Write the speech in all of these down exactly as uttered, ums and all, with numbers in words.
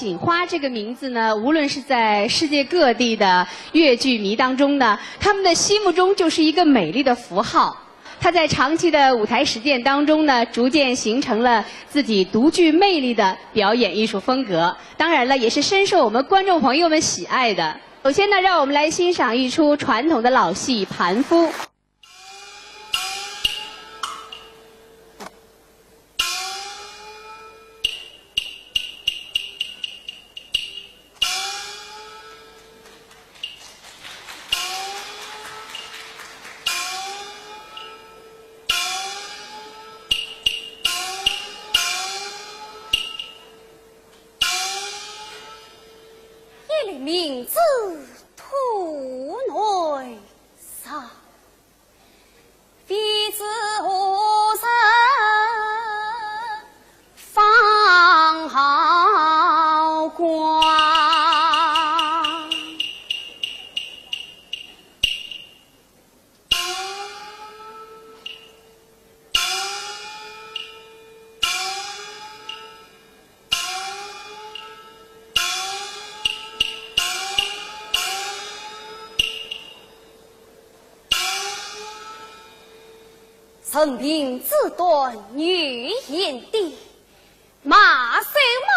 锦花这个名字呢，无论是在世界各地的越剧迷当中呢，他们的心目中就是一个美丽的符号。她在长期的舞台实践当中呢，逐渐形成了自己独具魅力的表演艺术风格。当然了，也是深受我们观众朋友们喜爱的。首先呢，让我们来欣赏一出传统的老戏《盘夫》。 一粒明珠吐内潮，非知何日芳好光。 人贫志短语言低，马瘦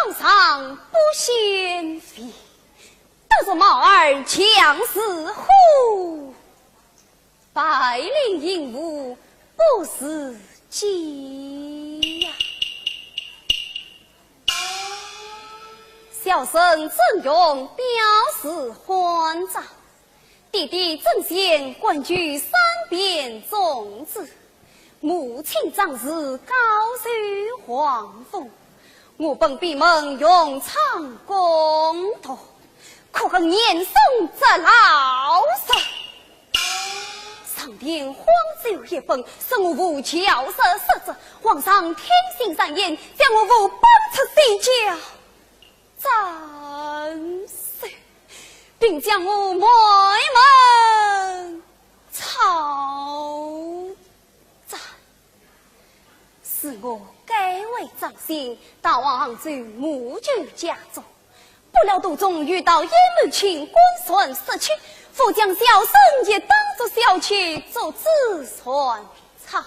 毛长不显肥。都说猫儿强似虎， 白绫鹦鹉不如鸡呀。小生曾荣表字欢章，爹爹曾铣官居三边总制，母亲张氏高授皇封， 我本闭门用场攻读，可恨严嵩执老贼。上殿荒奏一本，说我无教师失职，皇上听信谗言，将我无本出西郊斩首，并将我满门抄斩。 是我改为张姓，逃往杭州母舅家中，不料途中遇到鄢懋卿官船失去，父将小生也当作小妾做仔船舱。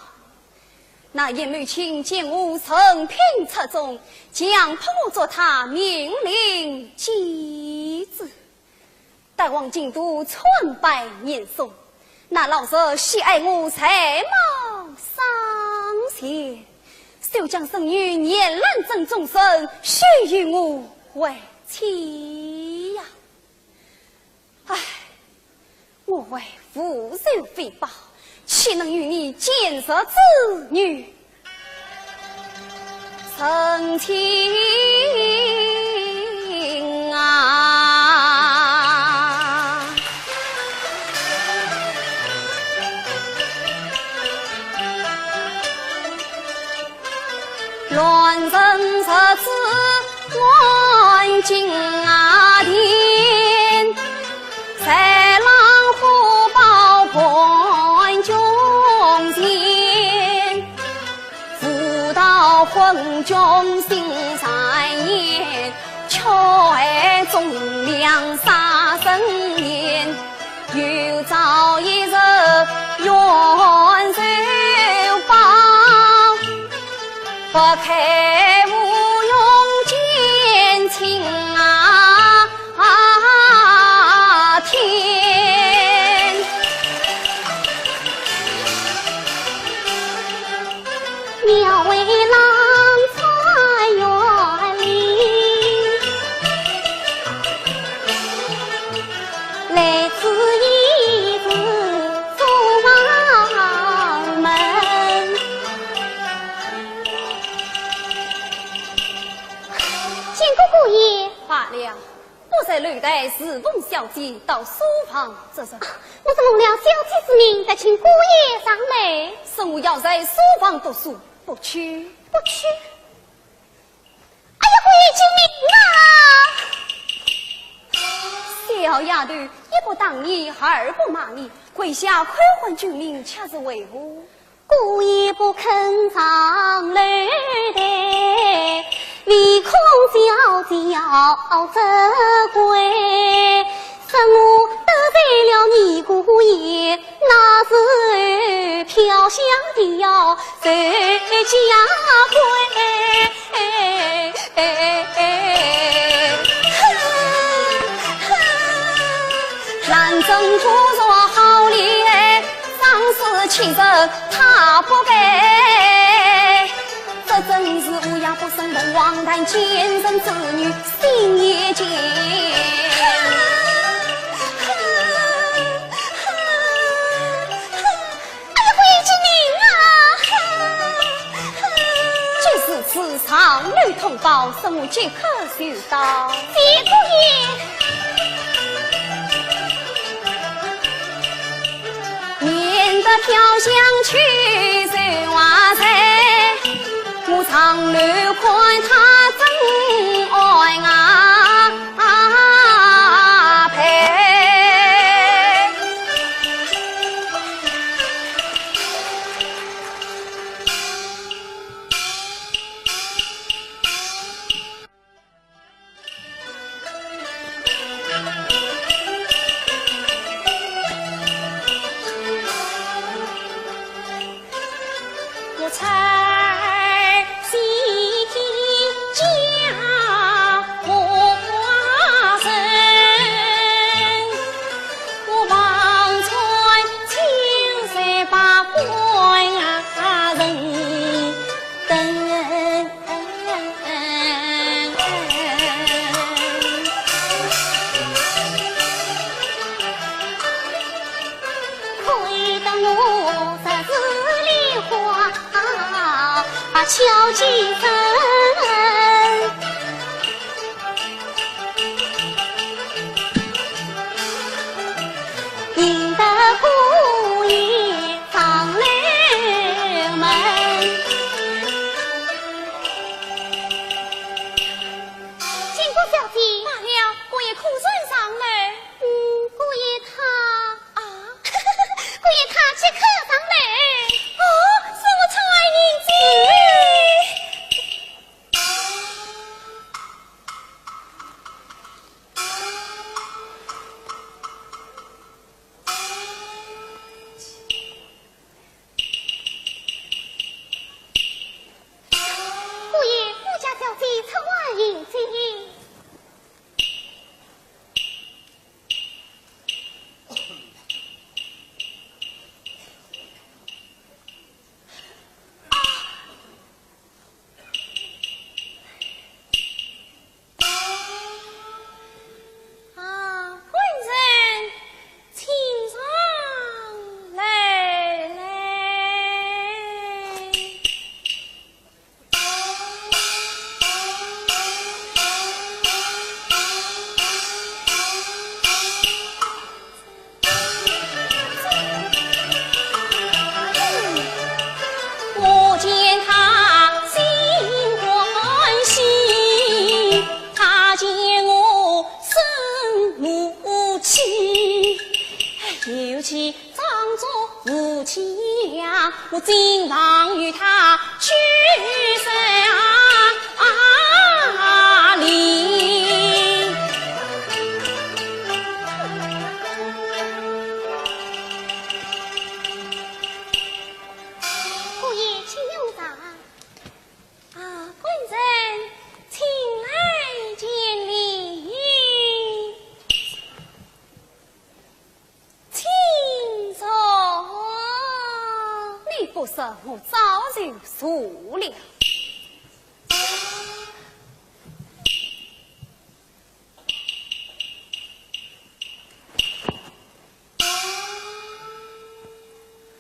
那鄢懋卿见我人品出众，强迫我做他名伶继子。 带往京都参拜严嵩，那老贼喜爱我才貌双全，就将生女严兰贞终身许与我为妻呀。唉，我为父仇非报，岂能与你奸贼子女 成亲啊。乱臣贼子乱金殿，豺狼虎豹盘中阡。 无道昏君心谗言，巧害忠良杀人言。有朝一日冤仇报，不堪无用奸情啊！ 啊，天！描繪郎才园里，来此一字书房门。见过姑爷。罢了。 不在楼台侍奉小姐，到书房做甚？啊，我是奉了小姐之命，特请姑爷上来。说我要在书房读书，不去。不去？哎呀，姑爷救命啊！小丫头，一不打你，二不骂你，跪下叩唤救命，却是为何？ 姑爷不肯上楼台，唯恐小姐责怪，说我得罪了尼姑爷，那是飘香的要受家规。兰贞故若好恋爱，生死其实她不该。 这真是无养不生凤凰蛋，奸人之女心也贱。哎呀，回去您啊！既如此，上楼通报，说我即刻就到。谢姑爷。 免得飘香去受话罪，我上楼看她怎安排。 我才是家破人，我望穿青山把关人等。 亏得我十指莲花巧几分，引得姑爷上楼门。 新姑小姐。罢了，姑爷可曾上来？嗯，姑爷他……啊？姑爷他即刻上来。哦，是我亲爱的。 姑爷，我家小姐出外迎接。 啊，官人，请上来来。我见她心欢喜，她见我生怒气，尤其装作无情，我经常与她去生理。 姑爷，请用茶。啊，官人，请来见礼。请坐。你不说，我早就坐了。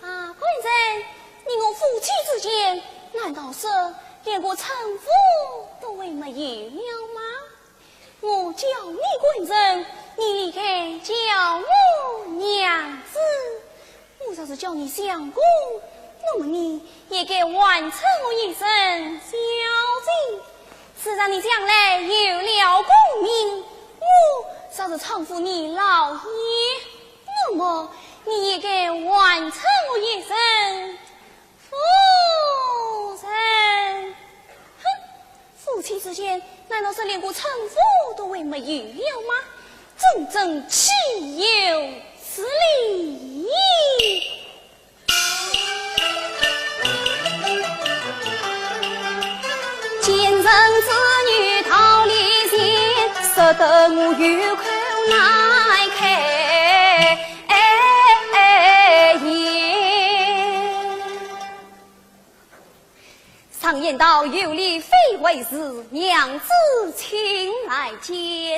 啊，官人，你我夫妻之间，难道是连个称呼都还没有了吗？我叫你官人，你理该叫我娘子。 我若是叫你相公，那么你也该还称我一声小姐。自然你将来有了功名，我若是称呼你老爷，那么你也该还称我一声夫人。哼， 夫妻之间连个称呼都还没有了吗？真正岂有此理！ 常言道，有礼非为师，娘子请来见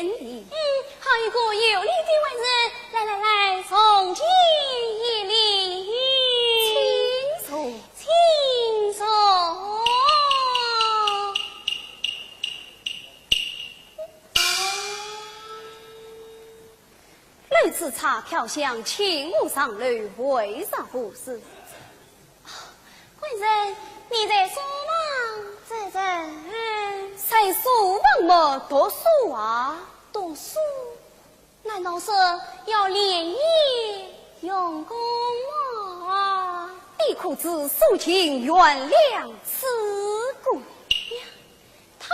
礼。嗯，好一个有礼的为人，来来来，重见一礼。请坐。请坐。 楼之差飘香，请我上楼，为啥不是？官人，你在书房做甚？在书房么，读书啊。读书？难道是要连夜用功吗？你可知苏秦原谅此鬼？呀，他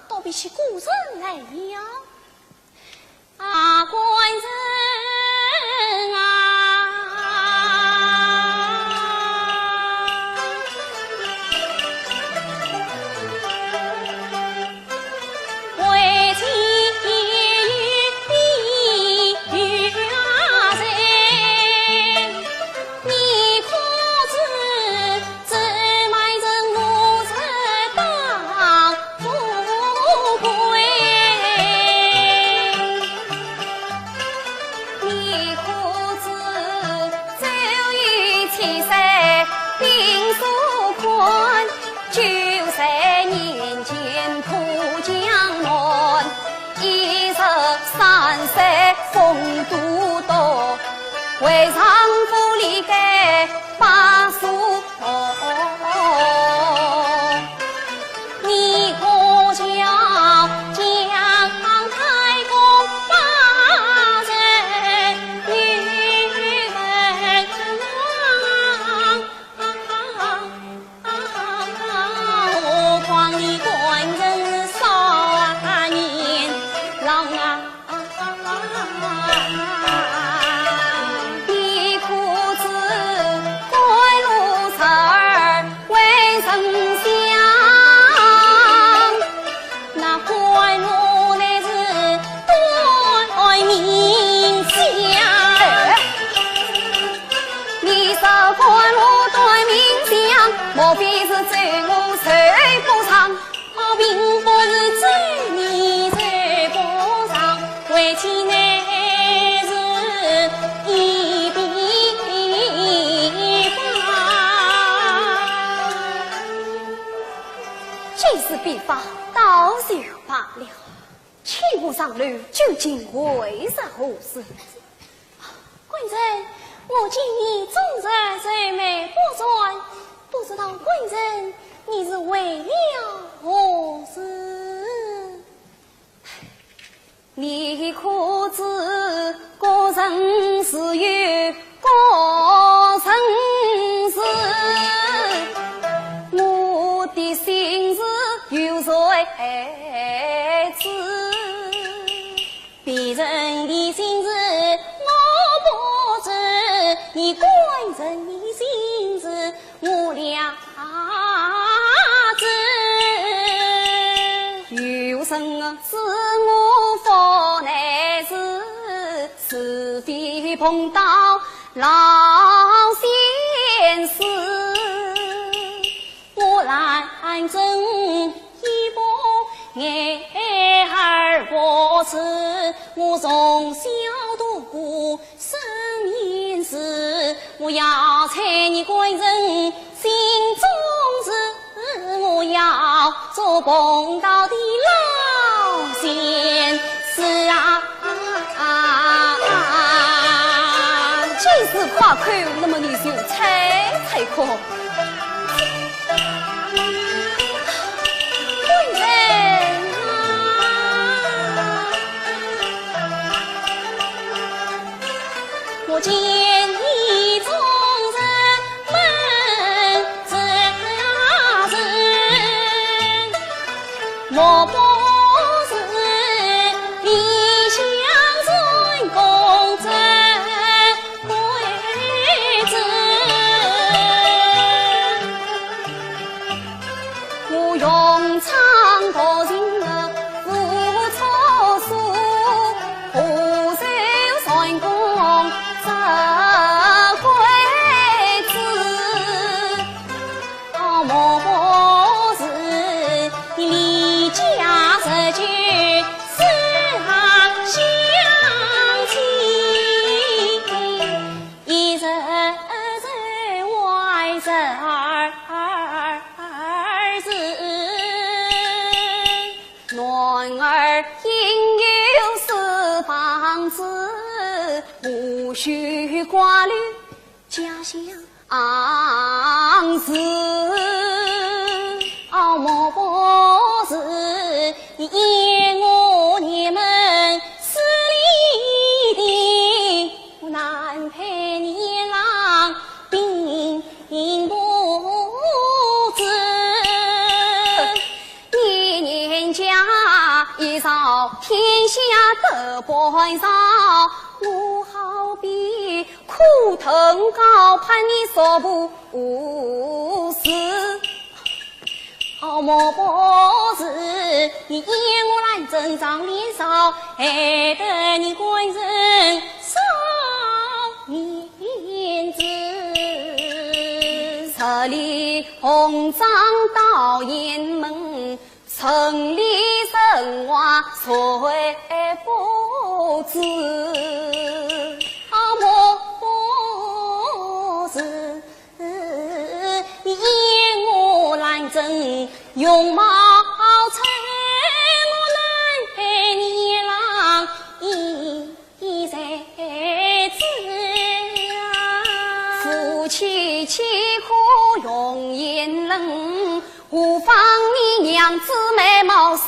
倒比起古人来了。 啊，官人啊！既是比方，倒就罢了。 请我上楼，究竟为啥何事？官人，我见你终日愁眉不展，不知道官人你是为了何事？你可知 个人自有个人事，我的心事有谁知？别人的心事我不知，你官人的心事 我了知。有人知我方乃是，除非碰到老先生。我兰贞一步眼而不识，我从小读过 圣贤书，我要猜你官人心中事，我要做碰到的老先生啊。既是夸口，那么你就猜猜看。 官人啊，我见你终日闷着神，莫不是十二字，男儿应有四方志，无须挂虑家乡事。哦，莫不是，因我你们势利的，难配你郎并不知。你年家已少，天下得不饶，我好比苦藤高攀你所不是。哦，莫不是，你嫌我兰贞长脸少，害得你官人少面子。十里红妆到雁门，城里人话谁不知？哦，莫不是，你嫌我兰贞容貌丑，我难配你郎一才子啊。夫妻岂可容颜冷，何妨你娘子美貌三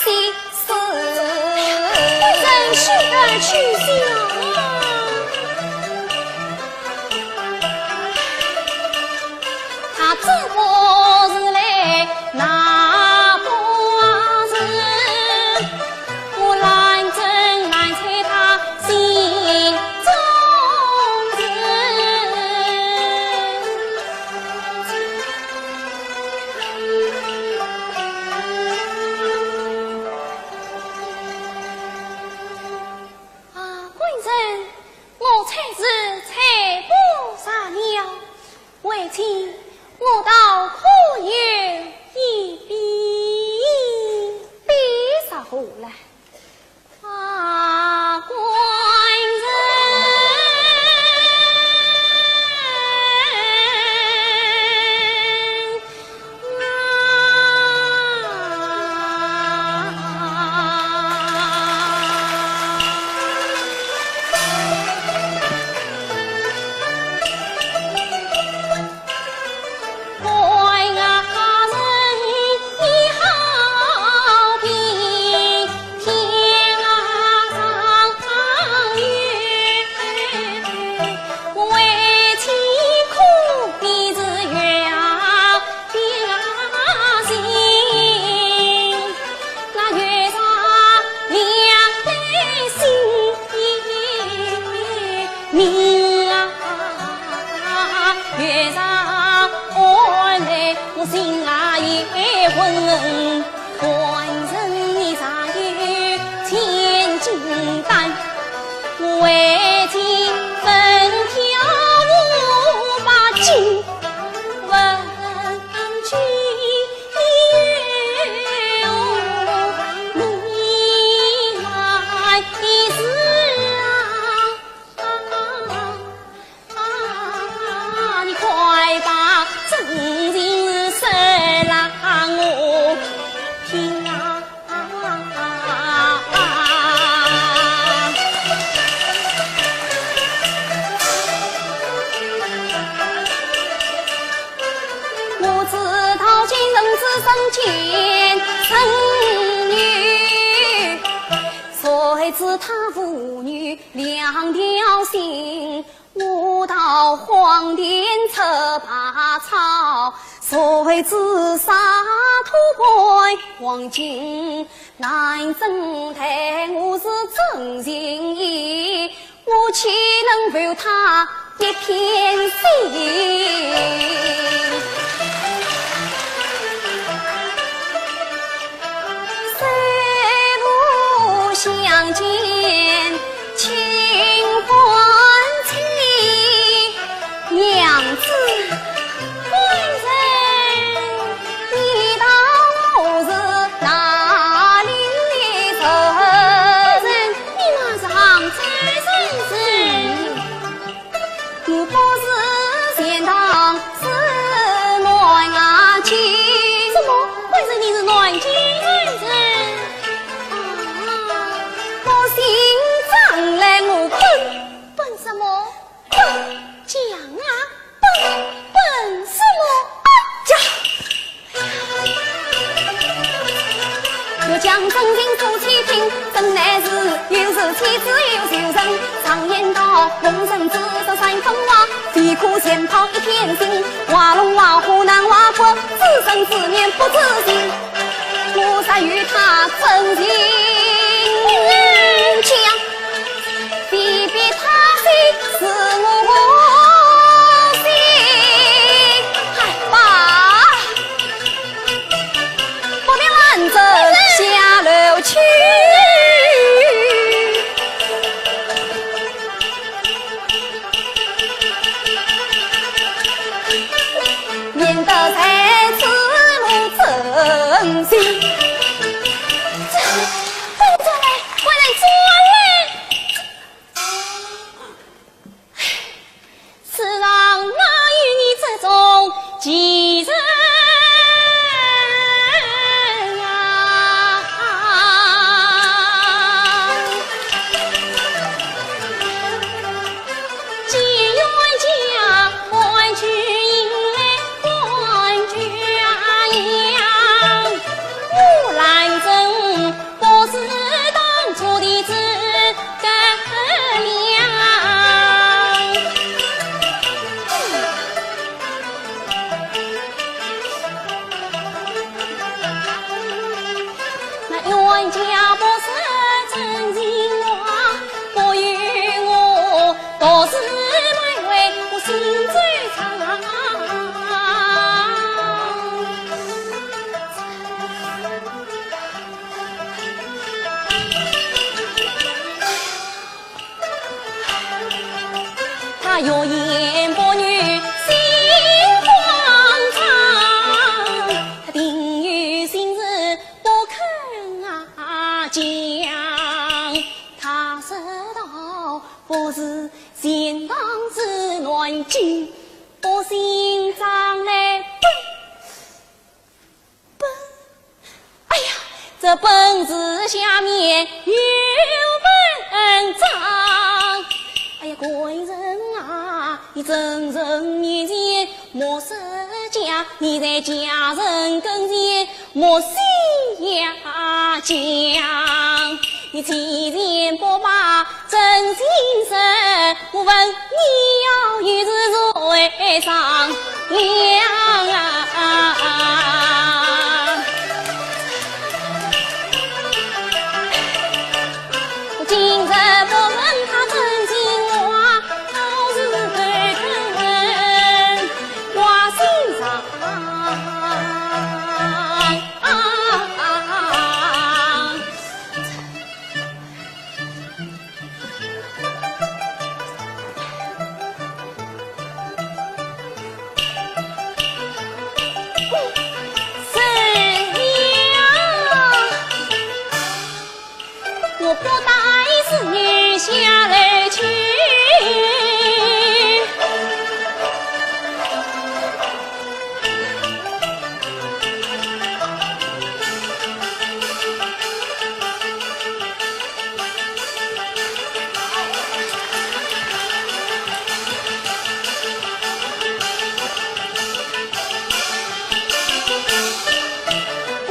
千丝。真是儿去想啊。 他这不是来那不是，我兰贞难猜他心中事。啊，官人，我猜是猜不着了。 为妻，我倒可有一比。比啥货来？啊，官人啊！ 啊，你快把真情说让我听啊！ 娘子，官人，你道我是哪里人？官人，你乃是杭州人是？弄成紫色山峰花，飞过前方一片心，花龙花火男花骨，自生自灭不自信。我才与他真心相，非比他心是我心。哎，爸，不必拦着下楼去。 免得在此路真心。这，快点转来，快点转来！世上哪有你这种奇人啊？ 解元将，官军迎来关家阳，我兰贞不是当初的诸葛亮。 那冤家不是真情话，不由我独自埋怨，我心最伤。 他欲言不语心慌张，他定有心事不肯啊讲。他说道不是钱塘之乱，金不心脏来奔。 奔。哎呀，这奔字下面有文章。哎呀，官人啊，你真正面前莫说假，你在家人跟前莫写呀讲。你欺骗不罢， 真心实，我问你要一字如何商量啊？我今日不问他真心话，倒是头疼挂心上。 是呀，我不带侍女下楼去。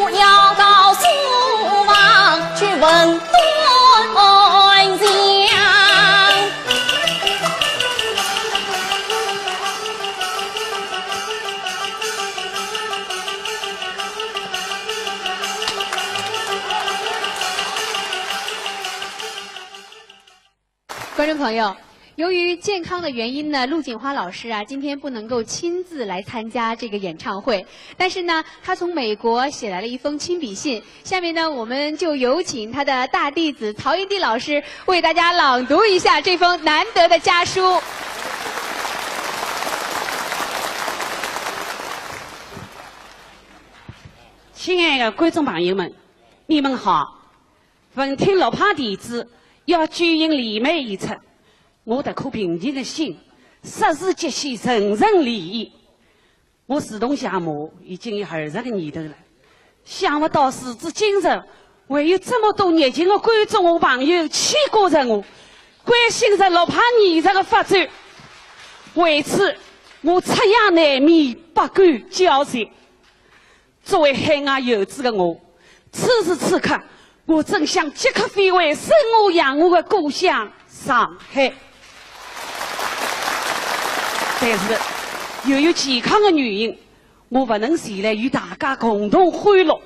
我要到书房去问 观众朋友，由于健康的原因呢，陆锦花老师啊，今天不能够亲自来参加这个演唱会，但是呢，她从美国写来了一封亲笔信。下面呢，我们就有请她的大弟子曹云棣老师为大家朗读一下这封难得的家书。 亲爱的观众朋友们，你们好。闻听陆派弟子要举行联袂演出，我这颗平静的心霎时激起层层涟漪。我自从谢幕已经有二十个年头了，想不到时至今日，还有这么多热情的观众和朋友牵挂着我，关心着陆派艺术的发展。为此，我出夜难眠，百感交集。 作为海外游子的我，此时此刻，我真想即刻飞回生我养我的故乡上海。但是，由于健康的原因，我不能前来与大家共同欢乐，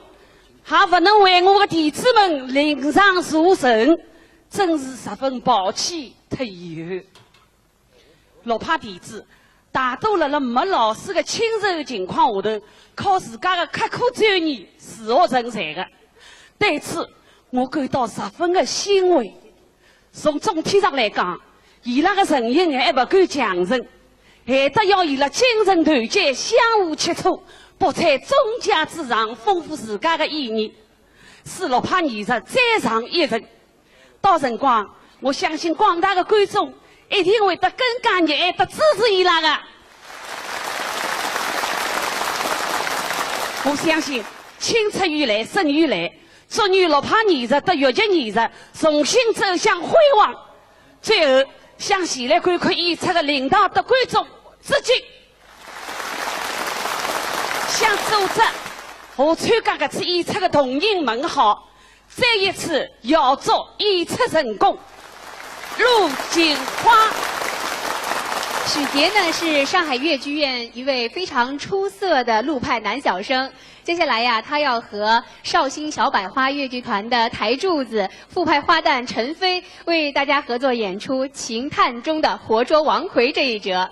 也不能为我的弟子们领赏助阵，真是十分抱歉特有。陆派弟子大多辣辣没老师的亲授情况下头，靠自家的刻苦钻研自学成才的。对此，我感到十分的欣慰。 从总体上来讲，伊拉的成因还不够强盛，还得要伊拉精诚团结，相互切磋，博采众家之长，丰富自家的意义，使陆派艺术再上一层。到辰光，我相信广大的观众一定会得更加热爱的支持伊拉的。我相信，青出于蓝胜于蓝，祝愿陆派艺术和越剧艺术重新走向辉煌。 最后，向前来观看演出的领导和观众致敬，向组织和参加搿次演出的同仁问好，再一次要祝演出成功。陆金花。许杰呢，是上海越剧院一位非常出色的陆派男小生。接下来呀，他要和绍兴小百花越剧团的台柱子 傅派花旦陈飞为大家合作演出《秦探》中的活捉王魁这一折。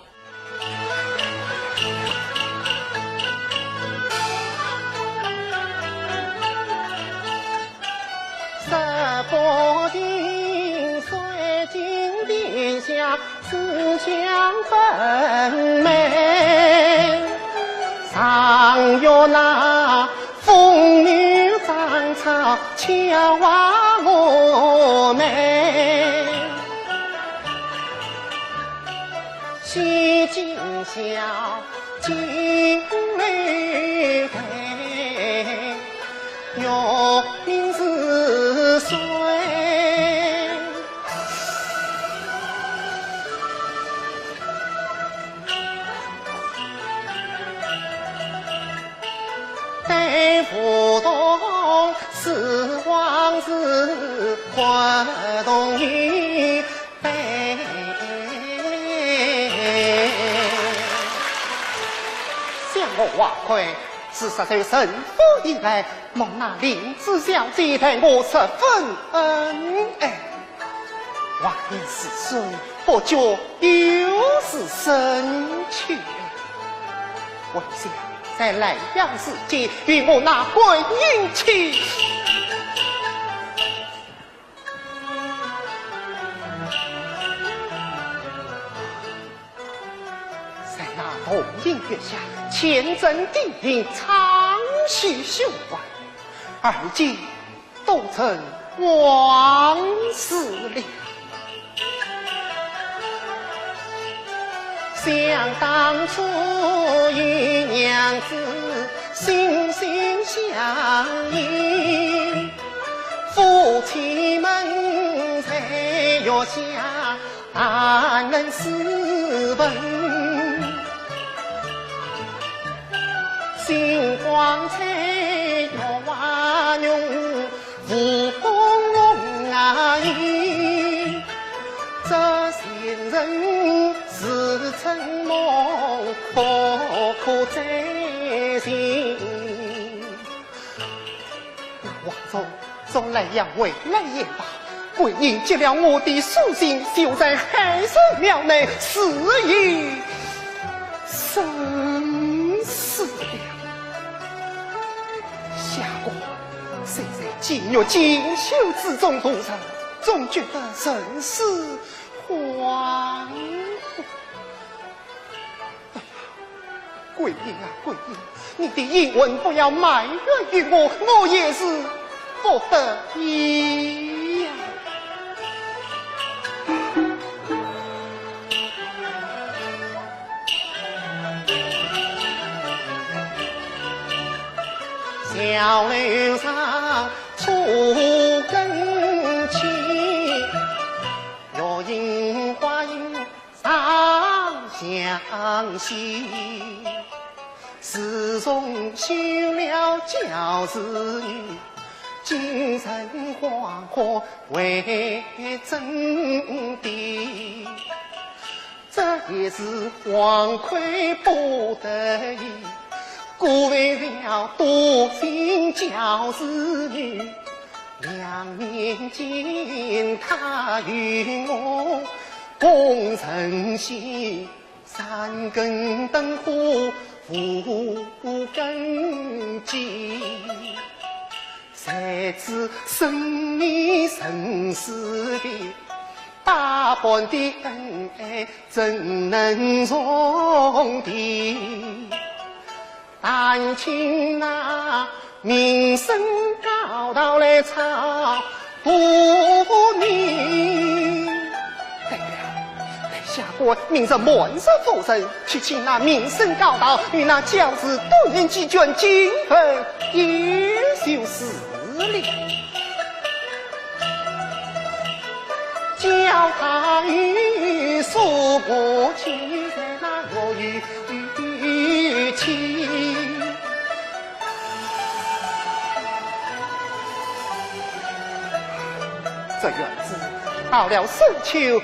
想我王魁自入住陈府以来，蒙那灵芝小姐待我十分恩爱。 往年似水，不觉又是深秋。还想在莱阳时节与我那桂英去。在那桐影月下，虔诚笃信，唱戏修观，而今 都成往事了。想当初与娘子心心相印，夫妻们在月下 谈论诗文，星光璀璨，月华浓，浮红红啊映。这仙人似春梦，不可再见。 王总，从莱阳回来也罢，桂英接了我的书信，就在海神庙内自缢身死了。相公，虽在几月锦绣之中度日，总觉得人世恍惚。 桂英啊，桂英，你的英魂不要埋怨于我，我也是不得已呀。小楼上初更起，月影花影 长相惜。自从修了教士女，精神恍惚为真的。也是王魁不得已，故为了多情教子女，两面间他与我共成戏，三更灯火五更鸡。 谁知生米生死的，百般的恩爱怎能重提？但请那名声高道来操不明。对了，待下官明日满日赴任，去请那名声高道与那教子多年鸡犬金盆，也就是 是哩，叫他有所不及，那我有情。这院子到了深秋，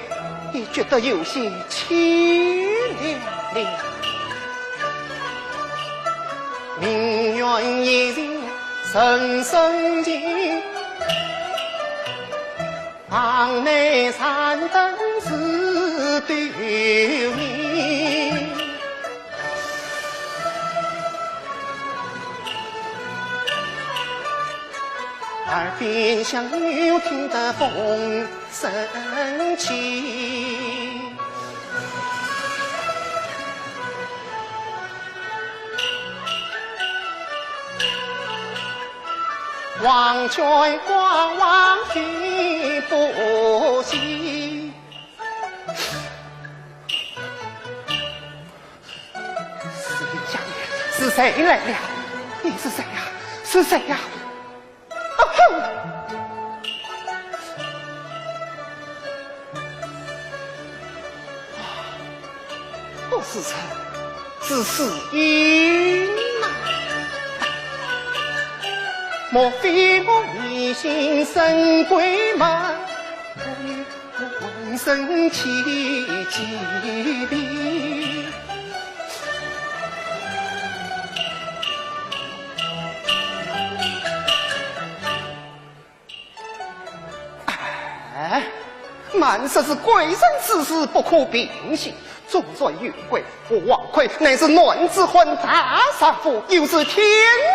也觉得有些凄凉了。名园夜静 人生情，望你善灯似对面。耳边响又听得风声起。 黄泉光望君不息。是谁呀？是谁来了？你是谁呀？是谁呀？啊哼！啊，不是人， 是死人呐！莫非我疑心生鬼吗？我浑身起鸡皮。 哎，慢说是贵人之事，不可平息。纵然有鬼，我王魁乃是男子汉大丈夫，又是天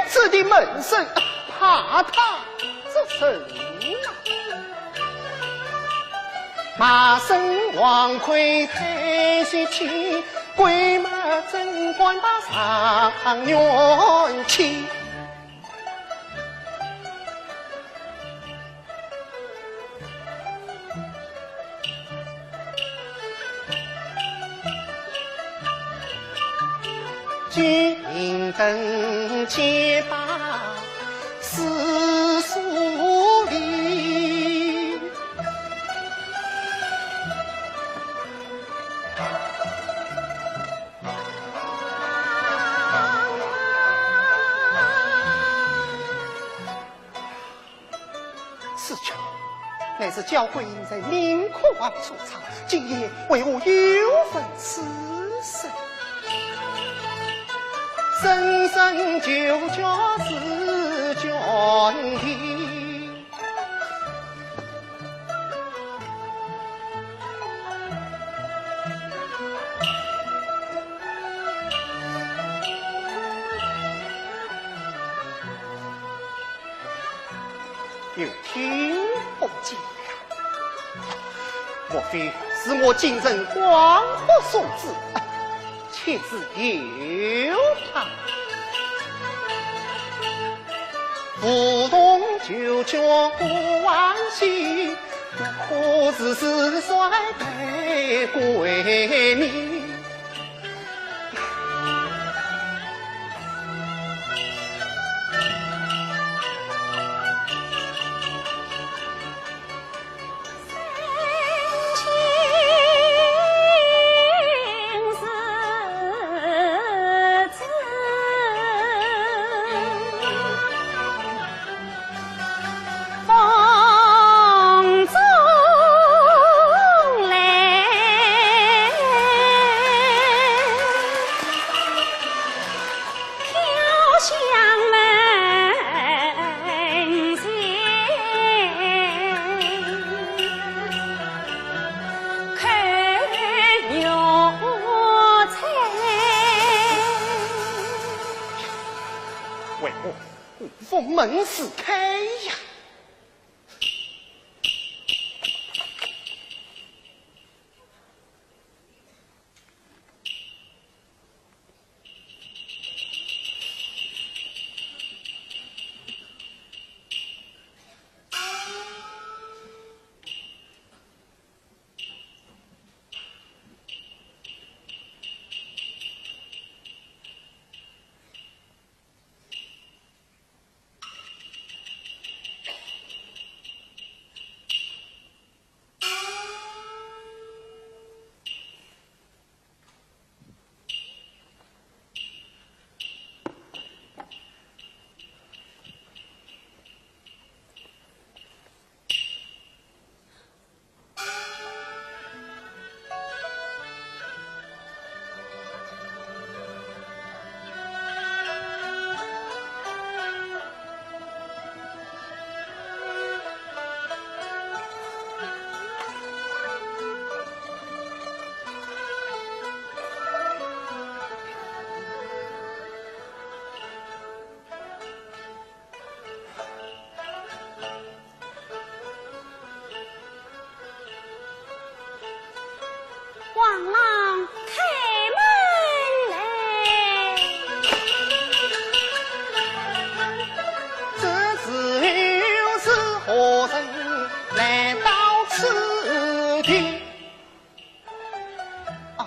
子的门生，怕他这人啊！骂声王魁太稀奇，鬼嘛怎敢把上院去？ 金灯结把四树围。 是却，乃是敫桂英在冥窟外所藏，今夜为何又逢此生？生生旧角是卷题。 又听不见了。莫非是我今生枉活送子？且自由他。梧桐九曲无往昔，何时是衰败鬼迷？为何无风门自开呀？王郎开门来。这时候是何人来到此地？ 啊，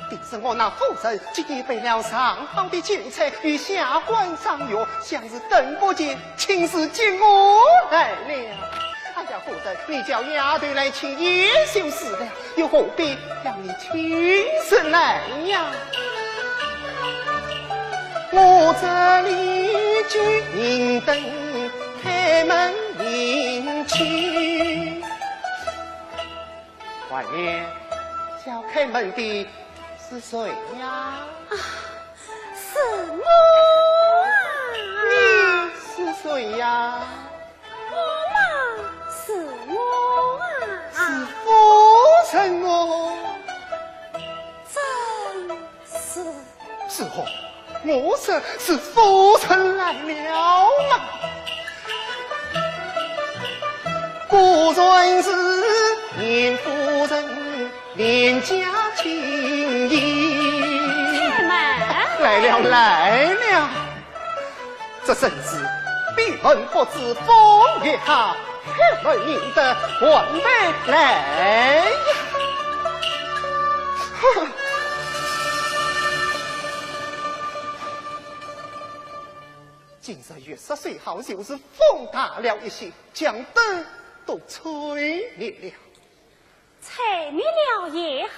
定是我那夫人今夜备了上好的酒菜与下官赏月，想是等不及，径自进屋来了。哎呀，夫人，你叫丫头来请也就是了，又何必要你亲自来呀？我这里静等开门迎亲。 外面叫开门的是谁呀？啊，是我啊！你是谁呀？我嘛，是我啊！是夫人哦。真是 是哦，我说是夫人来了啊。果然是严夫人，严家金印。开门。来了，来了。这真是闭门不出风月好， 开门迎得晚辈来呀。哼，今日月色虽好，就是风大了一些，将灯都吹灭了。吹灭了也好，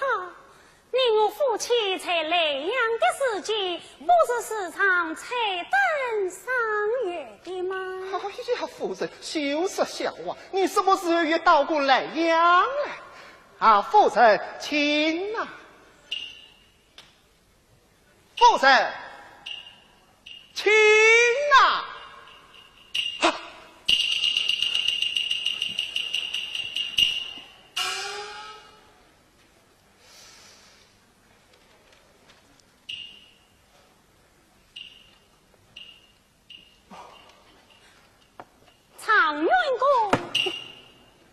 你我夫妻在莱阳的时节，不是时常吹灯赏月的吗？哎呀，夫人，休说笑话，你什么时候也到过莱阳来？啊，夫人，请啊。夫人，请啊。啊。 状元公，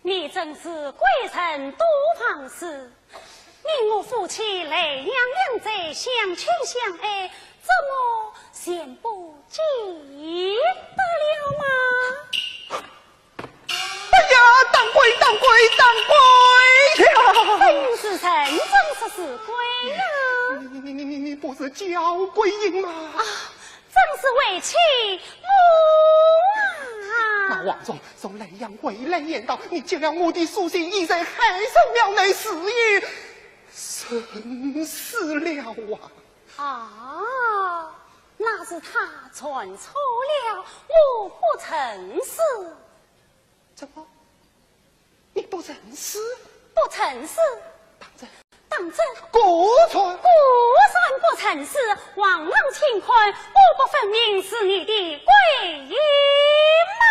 你真是贵人多忘事。你我夫妻莱阳两载相亲相爱，怎么全不记得了吗？ 哎呀，当归，当归，当归呀！真是人真是是鬼呀！你，你，你，你，你不是焦桂英吗？啊，真是为妻我啊！那王忠从莱阳回来言道，你接了我的书信，已在海上庙内自缢身死了啊！啊，那是他传错了，我不曾死。 怎么？你不曾死？不曾死。当真？当真。果然？果然不曾死。王郎请看，我不分明是你的桂英吗？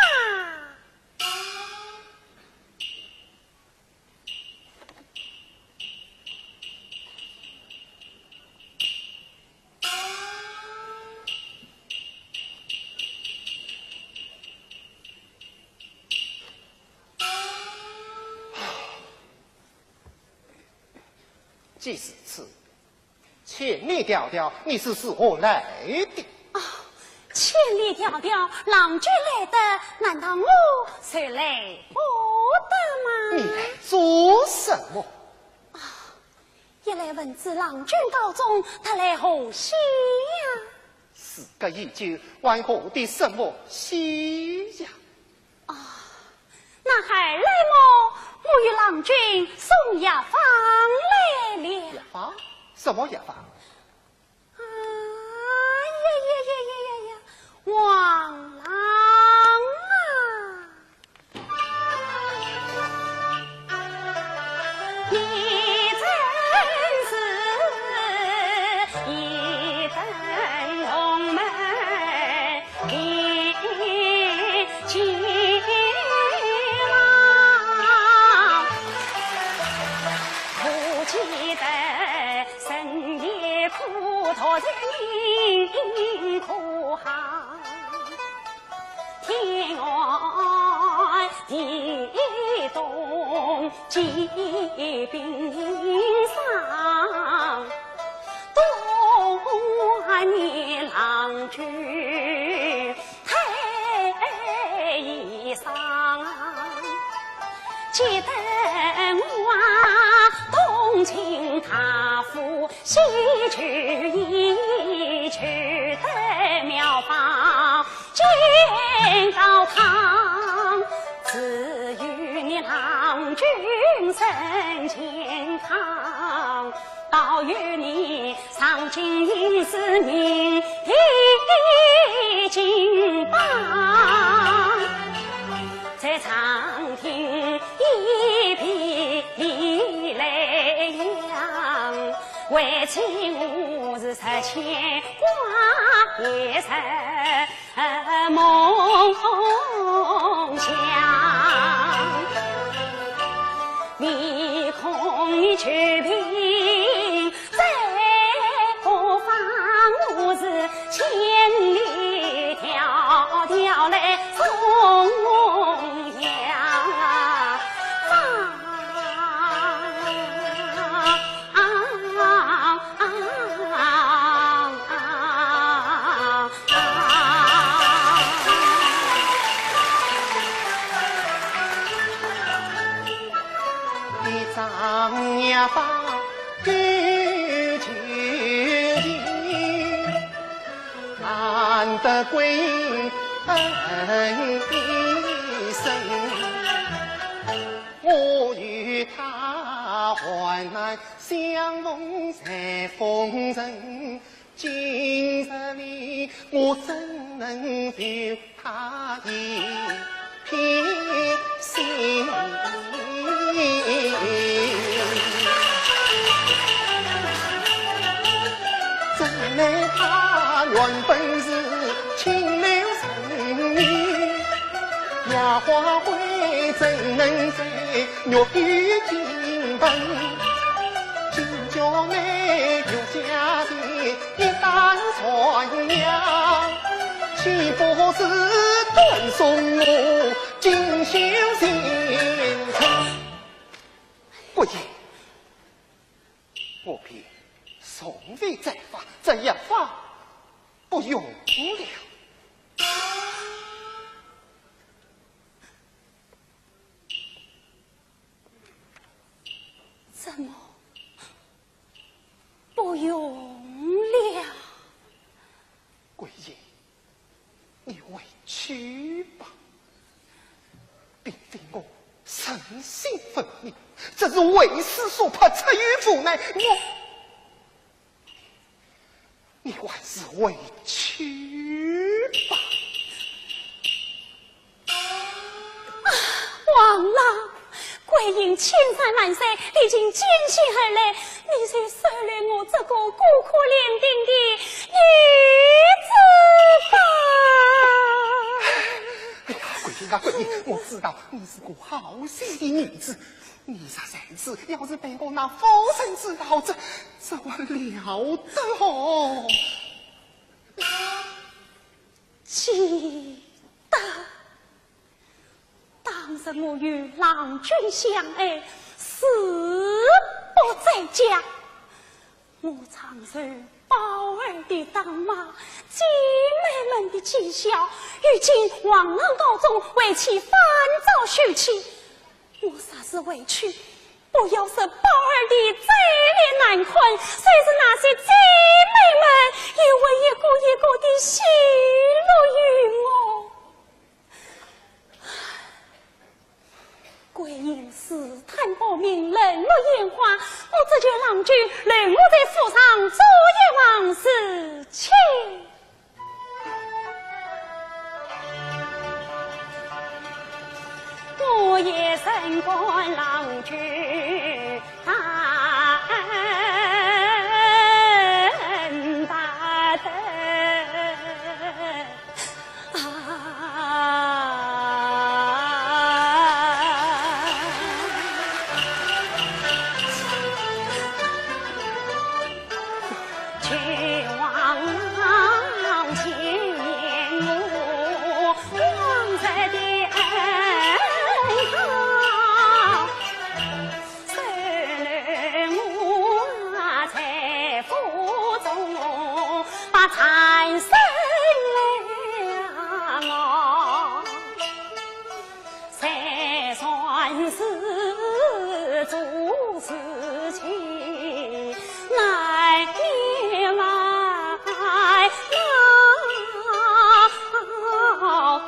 既如此，千里迢迢，你是如何来的？啊，千里迢迢，郎君来得，难道我就来不得吗？你来做什么？啊，一来问知郎君高中，二来贺喜呀。事隔已久，还贺的什么喜呀？ 啊，那还来么？我与郎君送药方来了。药方？什么药方？哎呀呀呀呀呀呀，王郎啊！你真是一等龙门 的情郎，不记得深夜苦读在银河行，天寒地冻 疾病上，多念郎君太伤。记得我同情他父，西去已去得妙方 见高堂，只有你郎君身健康，保佑你上京应试名第金榜，在长亭一别泪扬，为妻我是实牵挂，也是 梦想。你看你去病在何方，我是千里迢迢来送药方。 一张呀把对酒情，难得归恩一声。我与他患难相逢在风尘， 今日里我怎能留他一片心？怎奈他原本是清流人物，野花会怎能在玉宇金盆？今朝你玉家的 一旦传扬，岂不是断送我锦绣前程？不行，我便从未再发，这药方不用了。怎么 不用了。桂英，你回去吧。并非我存心分你，只是为师所迫，出于无奈，我…… 你还是回去吧。啊，王郎，桂英千山万水，历尽艰险而来，你就收留我这个孤苦伶仃的女子吧。哎呀，桂英啊，桂英，我知道你是个好心的女子， 你若如此，要是被我那夫人知道，这，这还了得哦！记得，当日我与郎君相爱，誓不再嫁。我常受宝二的打骂，姐妹们的讥笑，如今皇恩高中，为妻烦躁受气。我若是回去，不要受宝二的嘴脸难看，就是那些姐妹们也会一个一个的奚落于我。 桂英试探功名，冷落眼花，不知求郎君留我在府上做一房侍妾。我也曾感郎君大恩大德。 啊，君王千年我往日的恩好。 受了我在府中把产生了我，才算是做事情，难免嘛，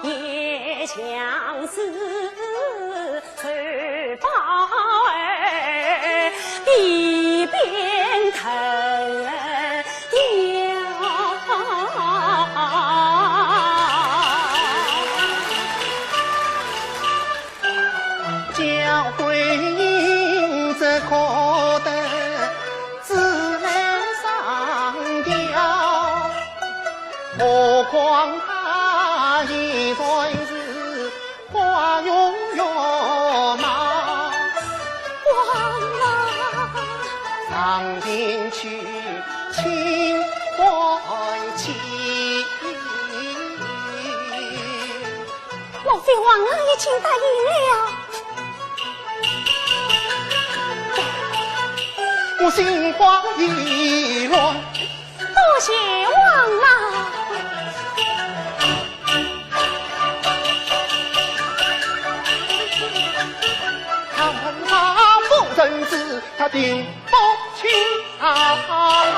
也像是 受宝二的鞭头呀。将桂英这可得自来上吊，何况她已然是 花容月貌。王啊！上庭去请回去。莫非王郎已经答应了？我心花意乱。 多谢王郎。他不认字，他听不清啊。王郎。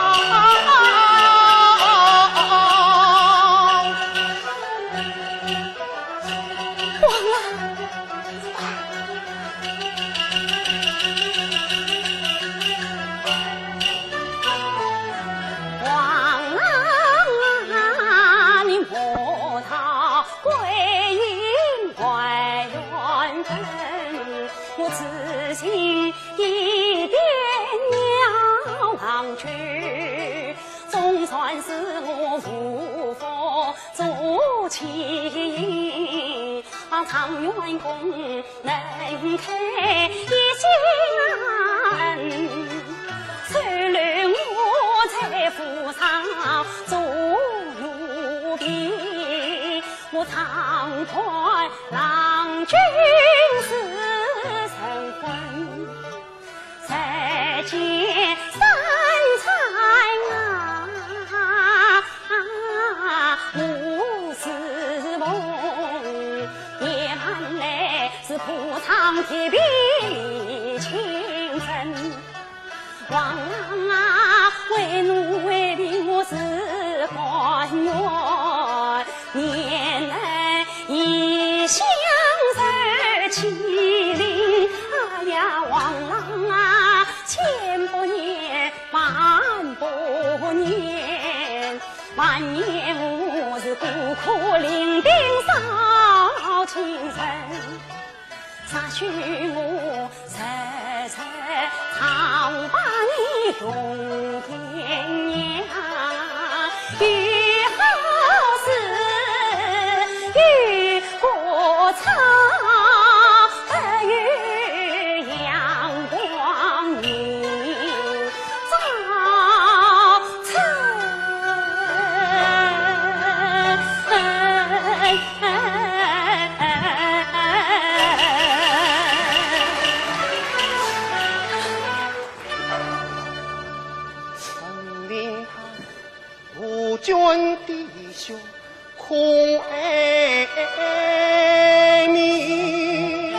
王啊，你莫道桂英坏缘分，我此心已变了郎君，总算是我无福做妻，状元公 能开一线，收留我在府上做奴婢，我常看郎君是神魂，日见三餐啊，无是梦，夜半来 是铺床贴被亲枕。王郎啊，为奴为婢我自甘愿，念恩一向受欺凌。哎呀，王郎啊，千不念，万不念，万念我是孤苦伶仃少情人。 若许我日日常把你用心念，又何事又何愁，不如阳光明照。君的胸空爱民，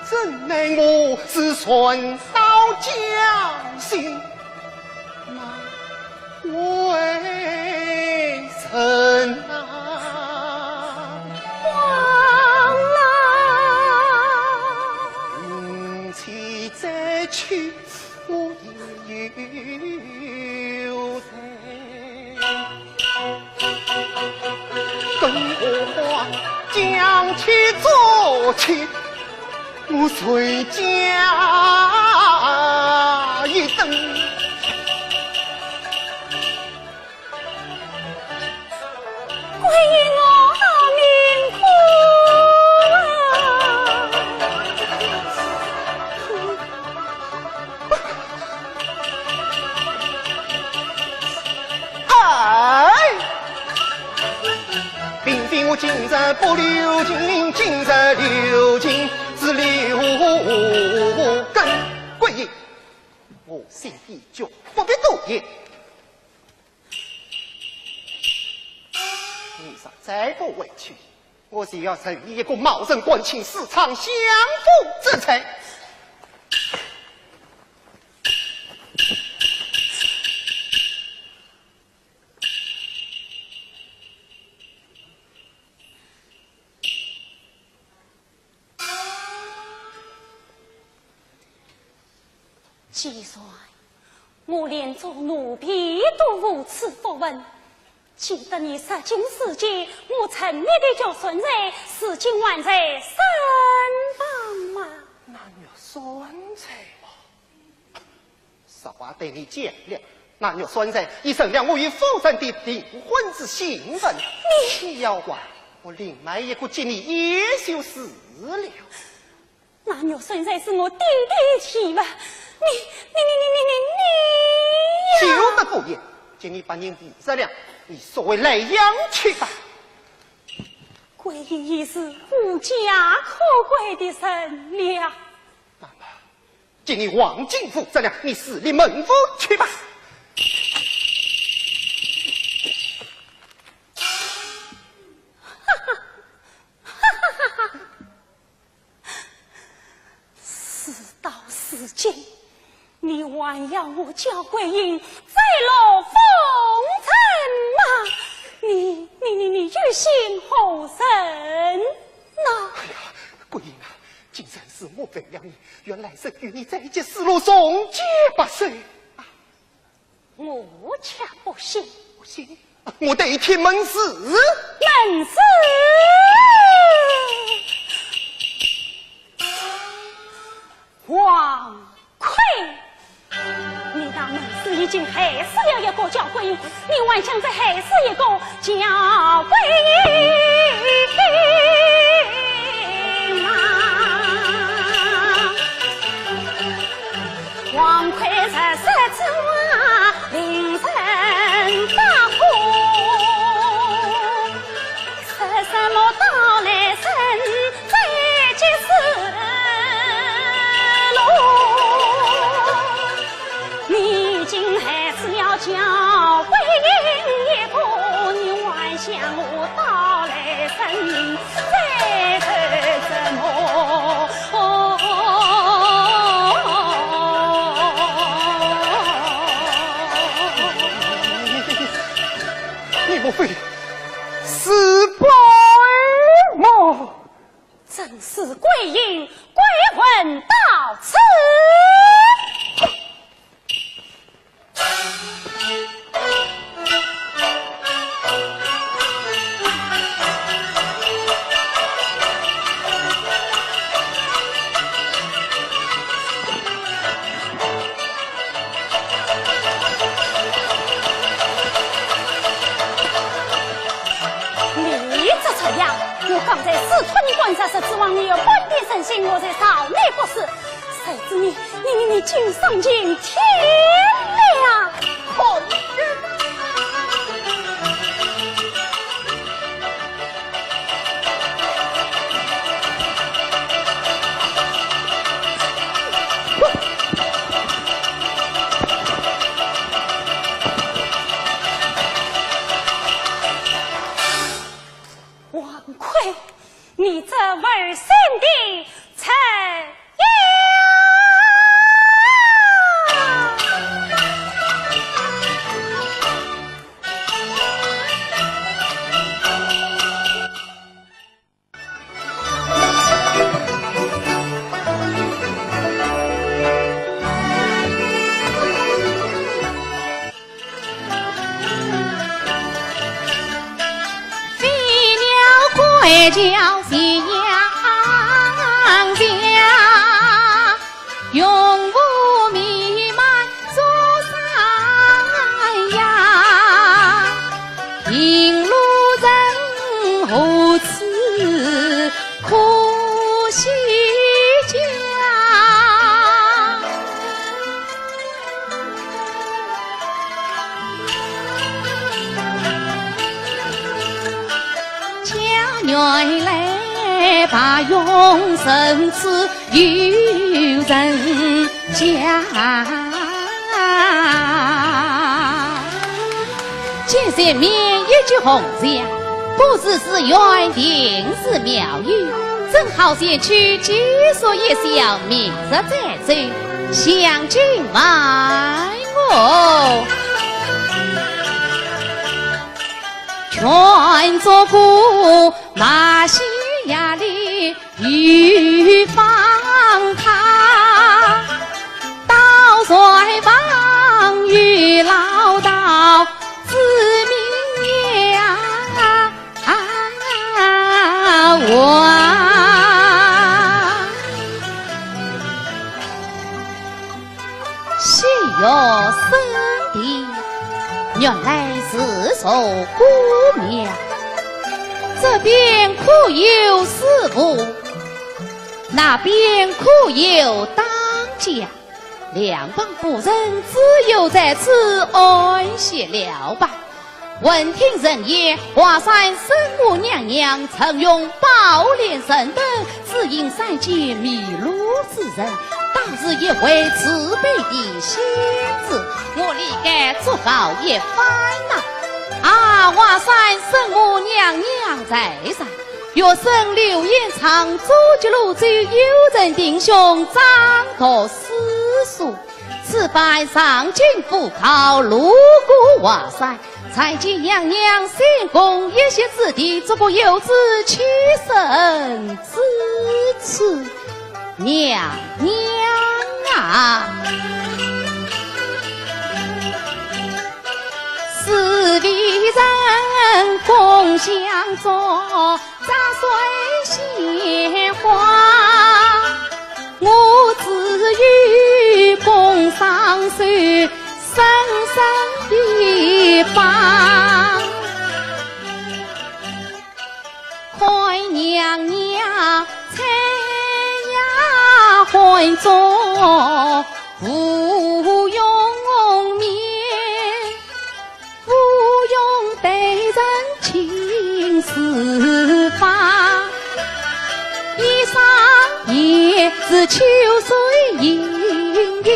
怎奈我是船到江心难回程啊！王啊！明天再去 我也有罪。更何况将去做去，我谁家一等？ 归阴我命苦啊！哎，并非我今日不留情，今日留情是留根。归阴，我心已决，不必多言。 你若再不回去，我就要任你一个冒认官亲，私闯相府之罪。 既然我连做奴婢都如此不闻，只得你入京时节，我沉迷的叫算财，如今还在身旁吗？那玉算财嘛，实话对你讲了，那玉算财已成了我与夫人的订婚之信物，你，你要还，我另买一个给你也就是了。 那玉算财是我爹爹的遗物，你，你，你呀！休得胡言，给你白银二十两，你收回莱阳去吧。桂英已是无家可归的人了。那么，给你黄金五十两，你自立门户去吧。 事到如今，你还要我焦桂英再落风尘吗？你，你，你，你有心何成呐？哎呀，桂英啊，今日是我为了你，愿来生与你再结丝罗，重结白首。 我却不信。不信？我对天盟誓。盟誓？王魁，你那盟誓已经害死了一个焦桂英，你还想再害死一个焦桂英吗？ 王魁若是知我令人发火，说什么到来生再结丝罗，你今还是要焦桂英一个，你还想我到来生 再说什么？你莫非是白吗？正是桂英，鬼魂到此。 你这畜生，我刚才私托你官职，是指望你有半点人心，我才饶你不死。谁知你，你，你，你竟丧尽天良！混蛋！桥斜阳斜，用无眉满座山呀，行路人何处可歇脚？ 家园来，白云深处有人家。见前面一级红墙，不知是园定是庙宇，正好前去解说一宵，明日再走。 相请慢我。劝做姑妈西呀里有方他，倒在旁有老道子明呀。 啊，我西岳圣地，原来是座古庙。这边可有师父，那边可有当家。 两旁不人，只有在此安歇了吧。闻听人言，华山圣母娘娘曾用宝莲神灯指引山间迷路之人，当是一位慈悲的仙子，我理该祝告一番呐。啊，华山圣母娘娘在上， 学生刘延昌，祖籍潞州，友人弟兄，掌读诗书。此番上京赴考，路过华山，参见娘娘仙宫一席之地，只不由此起身之处。娘娘啊！四围人共相助， 杂碎鲜花，我只有捧双手，深深地拜。看娘娘在丫鬟中无容面， 芙蓉待人情似花，一双眼似秋水盈盈，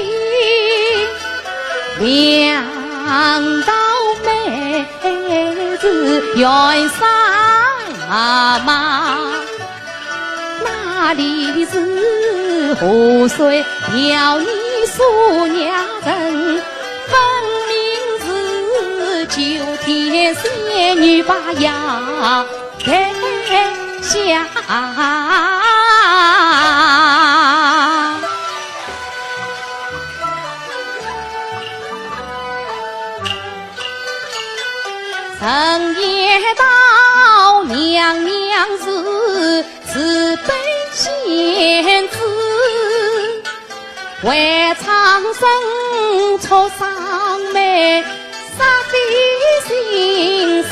两道眉似远山茫茫。 哪里是河水迢你素雅人，分明是九天仙女把腰带下。人言道娘娘是 慈悲仙子，为苍生触伤悲，煞费心思，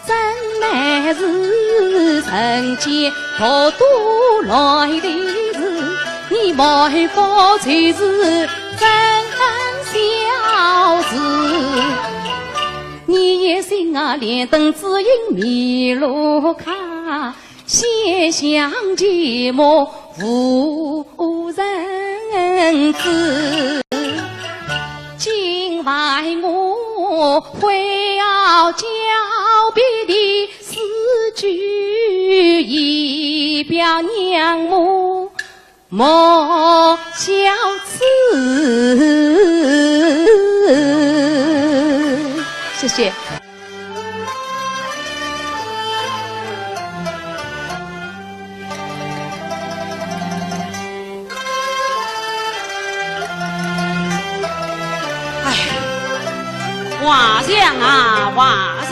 怎奈是人间独独来的事，你莫不就是真小子。 你一心啊，莲灯只影迷路客，仙乡寂寞无人知。今晚我会要交臂的诗句，以表娘母 莫小此。谢谢。哎，华强啊，华强！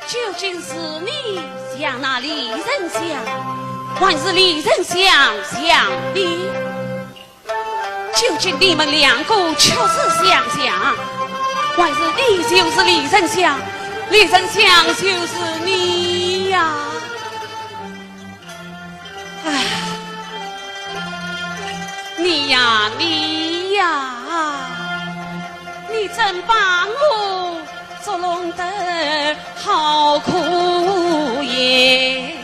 究竟是你像那李丞相，还是李丞相像你？究竟你们两个确实相像，还是你就是李丞相，李丞相就是你呀？唉，你呀，你呀，你真把我 捉弄得好苦也。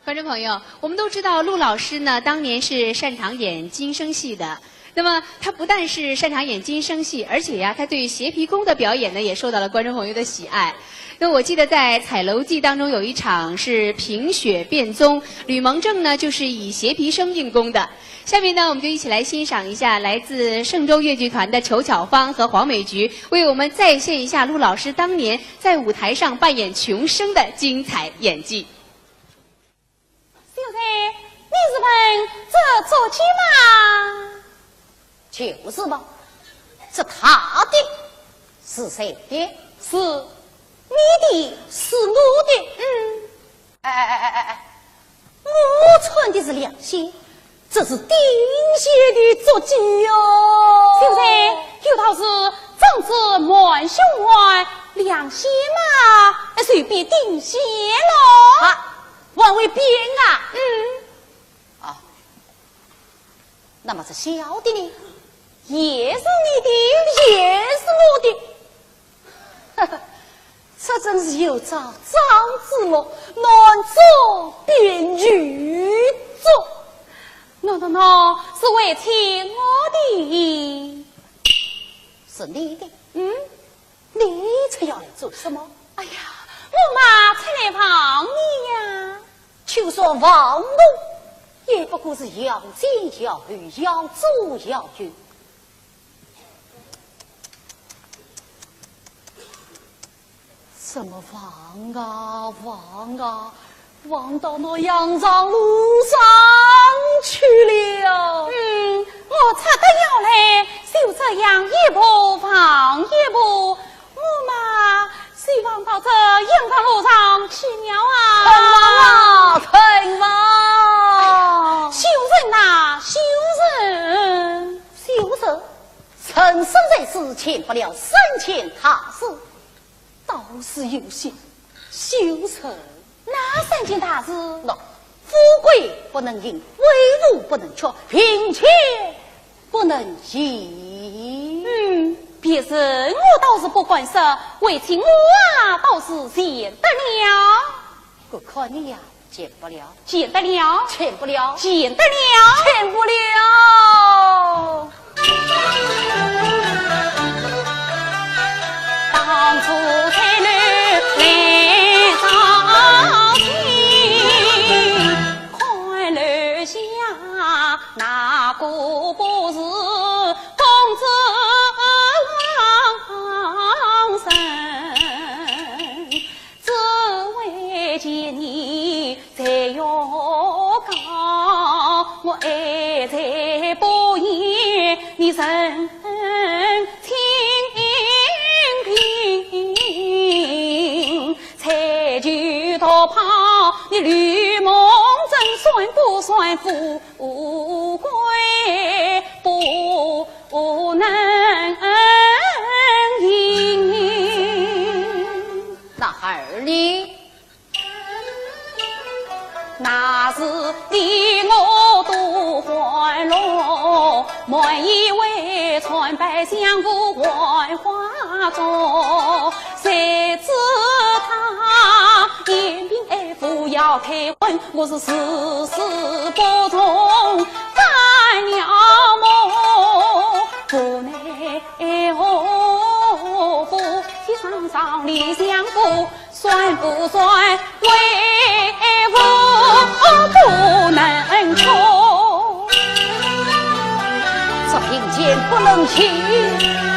观众朋友，我们都知道陆老师呢，当年是擅长演京生戏的。那么他不但是擅长演京生戏，而且呀，他对斜皮功的表演呢，也受到了观众朋友的喜爱。那我记得在《彩楼记》当中有一场是评雪辨宗，吕蒙正呢就是以斜皮生硬功的。下面呢，我们就一起来欣赏一下来自嵊州越剧团的裘巧芳和黄美菊为我们再现一下陆老师当年在舞台上扮演穷生的精彩演技。 秀才，你是问这足迹吗？就是嘛，这他的是谁的？是你的，是我的。嗯。哎哎哎哎哎哎，我穿的是凉鞋，这是钉鞋的足迹哟。秀才，有道是：长子满胸怀，凉鞋嘛，哎，随便钉鞋喽。啊，还未变啊。嗯。那么这小的呢？也是你的，也是我的。这真是有朝朝之暮，暖作便与作。喏喏喏，是为妻我的。是你的？嗯。 你这要来做什么？哎呀，我嘛出来望你呀。就算望我，也不过是要前要后，要左要右。怎么望啊望啊， 望到那羊肠路上去了。嗯，我出得要来，就这样一步望一步，我嘛，就望到这羊肠路上去了啊。疼啊，疼啊！哎呀，小人呐，小人。小人，人生在世，欠不了三件大事。 倒是有些，小人。哪三件大事？那富贵不能淫，威武不能屈，贫贱不能移。嗯，别人我倒是不敢说，为妻我啊，倒是全得了。我看你呀， 全不了。全得了。全不了。全得了。全不了。当初在楼来照亲，看楼下那个不是公子郎人。 只为见你才要讲，我爱才不言你人情平，才求道怕你绿梦真算不算富贵不能行。那孩儿呢？ 那时你我都欢乐，满以为穿白相府槐花妆。谁知他嫌贫爱富要退婚，我是誓死不从，发了梦，无奈何不去上上李相府。 算不算为富不能穷？这贫贱不能移，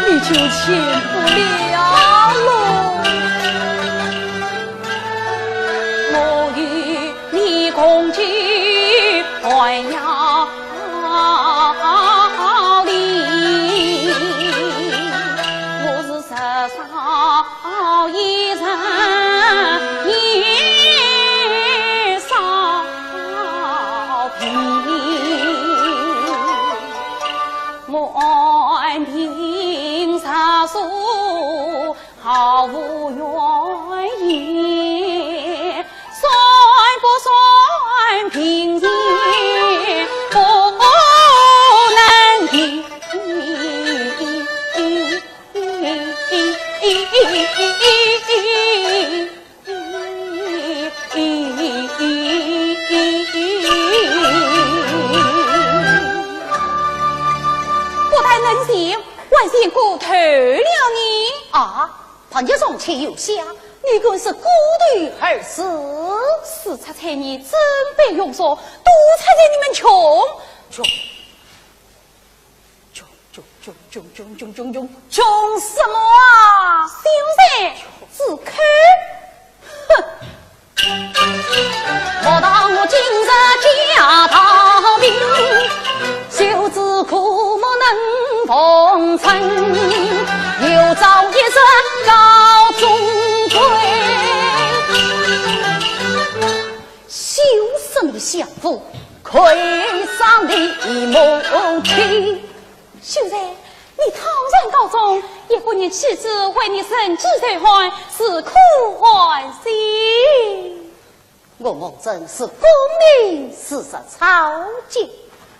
你就移不了喽。我与你共居寒窑里，我是 十少一人年少贫，满贫十足毫无怨言，算不算贫贱不能移。 不但能行，还嫌过头了呢。啊，潘家从前有下，你更是过头而思。四出彩泥真被用说，多出彩你们穷。穷，穷，穷，穷什么啊？小人只看。哼！莫道我今日家道贫，就只苦莫能逢春，有朝一日高中贵。休说你相府，看上你母亲。 秀才，你倘然高中，一个人岂止为你身子受寒，是苦寒心。我蒙真是功名四十草芥，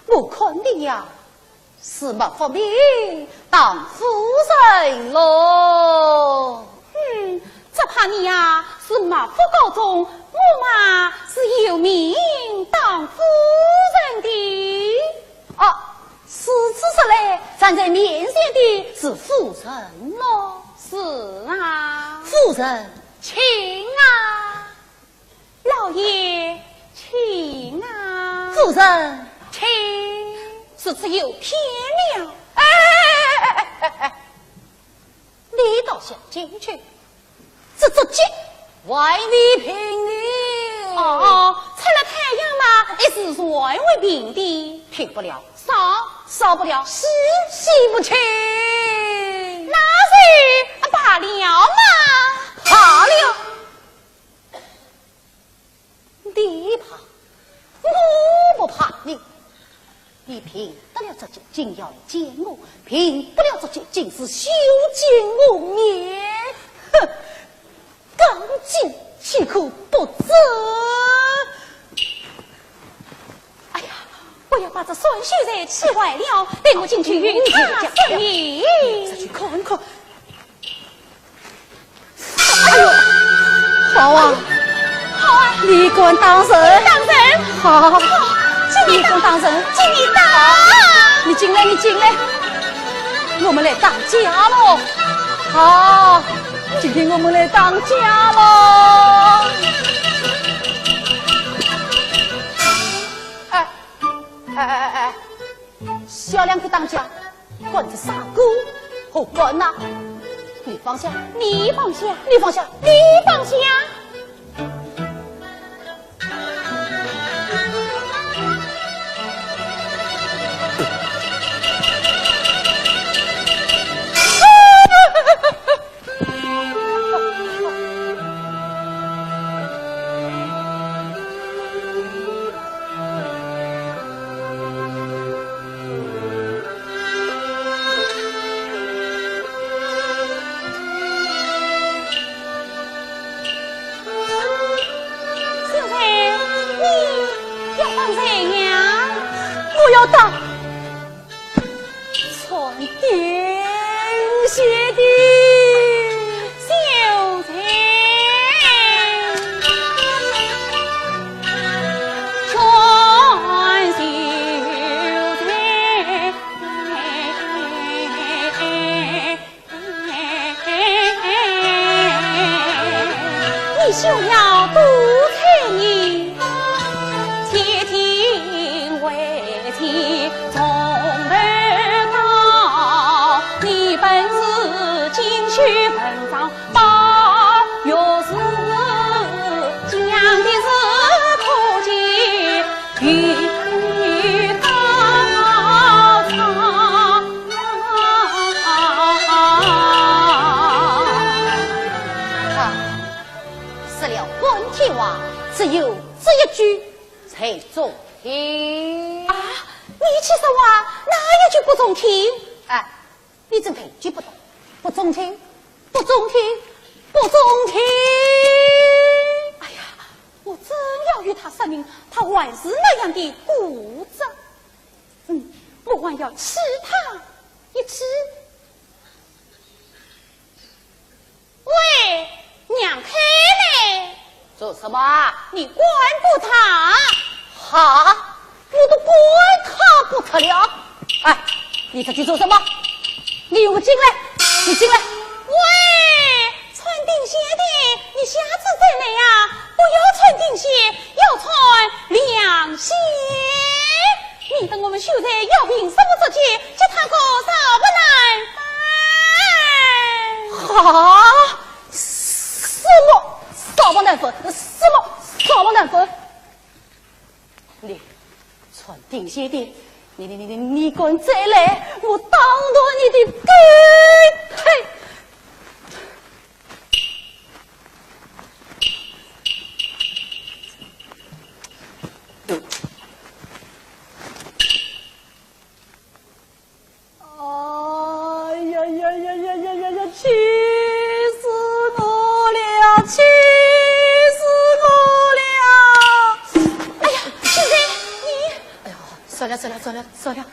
我看你呀，是莫府名当夫人咯。嗯，只怕你呀，是莫府高中，我嘛是有名当夫人的。哦，如此说来，站在面前的是夫人咯。是啊。夫人，请啊。 老爷，请啊。夫人，请。如此有偏了。哎，哎，哎，哎，哎，哎，你倒想进去，这足迹还未平呢。哦，出了太阳嘛，一时还未平的。平不了，扫，扫不了，洗，洗不清。那就罢了嘛。罢了。 你怕，我不怕你。你平得了足迹，竟要来见我；平不了足迹，竟是休见我面。哼，刚进岂可不走？哎呀，不要把这酸秀才气坏了，待我进去与他商议。你再去看看。 哎呦，好啊，好啊，你敢当人？当人。好，好，请你当，你敢当人？请你当。你进来，你进来，我们来打架喽。好，今天我们来打架喽。哎，哎，哎，哎，哎。 小两口打架，管这啥个好管呐？你放下，你放下，你放下，你放下。 秀才，你要打谁呀？我要打 传定仙的秀才。传秀才。 你休要多猜疑，且听为妻从头道。你本是进修文章，宝玉是讲的是科举与高中。 啊，说了半天话，只有这一句才中听。啊，你且说话，哪一句不中听？哎，你怎第一句不懂？不中听，不中听，不中听。哎呀，我正要与他说明，他还是那样的固执。 嗯，我还要气他一气。喂，让开嘞！做什么啊？你管不得。哈，我都管他不得了。哎，你这去做什么？你给我进来，你进来。喂， 穿钉鞋的，你下次再来呀，不要穿钉鞋，要穿凉鞋。免得我们秀才要凭什么作奸，叫他个扫把难翻。哈？什么扫把难翻？什么扫把难翻？ 你穿钉鞋的，你你你你你敢再来，我当断你的狗腿！哎呀呀呀呀呀呀呀！气死我了！气死我了！哎呀，秀才，你……哎呦，算了算了算了算了。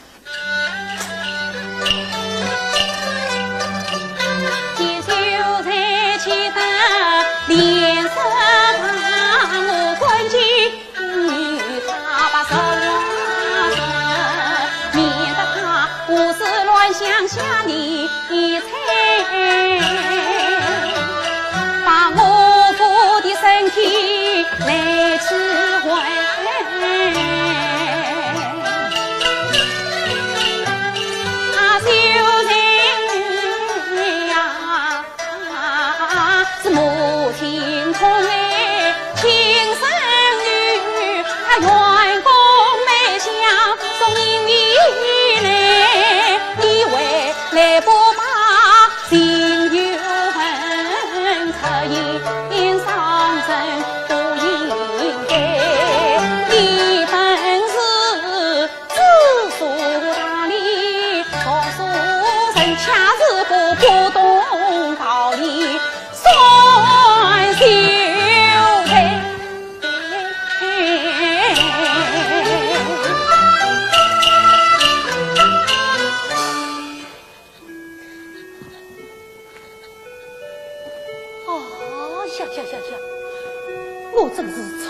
我真是聪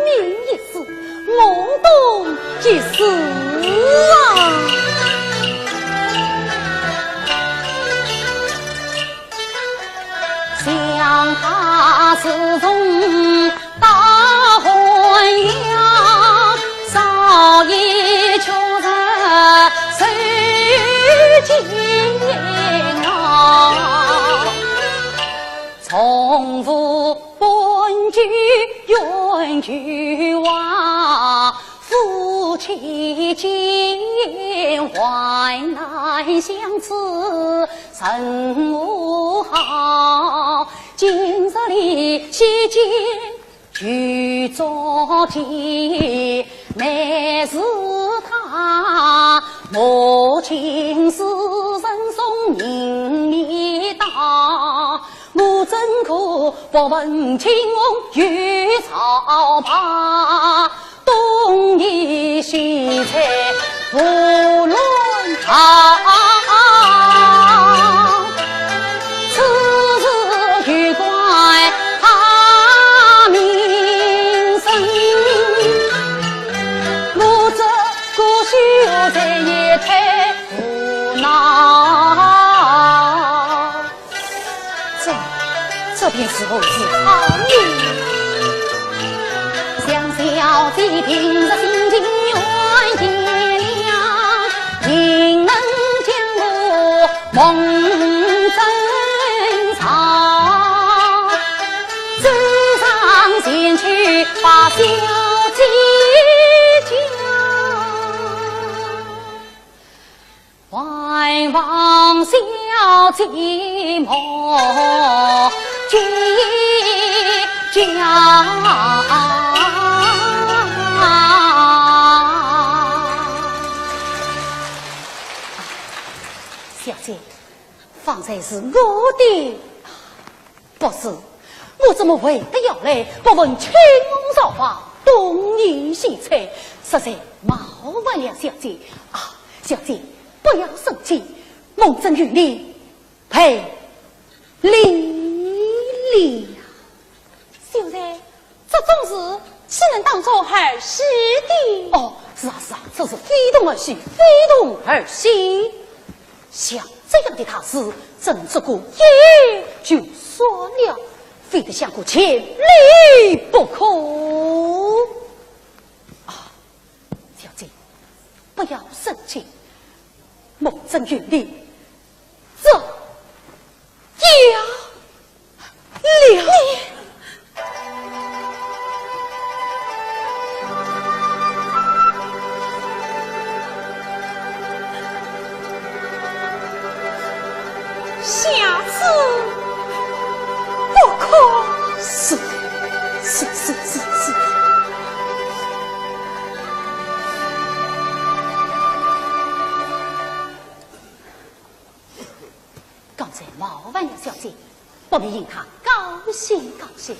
明一世，懵懂一时啊。想他自从大婚呀，早已确实受尽啊。 从无半句怨与话，夫妻间患难相处甚和好。今日里席间 举桌前，乃是他，我今是人送人面到，我怎可不问青红与皂白？ 东移西猜胡乱逃，此事有关他名声，我这个秀才也忒无奈。 这，这便如何是好呢？想小姐平日心情远见谅，定能将我梦中人，走上前去把小姐叫。 还望小姐莫计较。小姐，方才是我的 不是，我怎么会得要来不问青红皂白，东移西猜？实在冒犯了小姐啊！小姐，不要生气，梦中有你赔礼了。秀才，这种事岂能当作儿戏的？哦，是啊，是啊，这是非同儿戏，非同儿戏。 像这样的大事，真是个也就算了，非得想个千里不可。啊，小姐，不要生气，梦中有你，这 呀，了。你下次不可。是，是，是，是，是。 刚才冒犯了小姐，不免因她高兴高兴。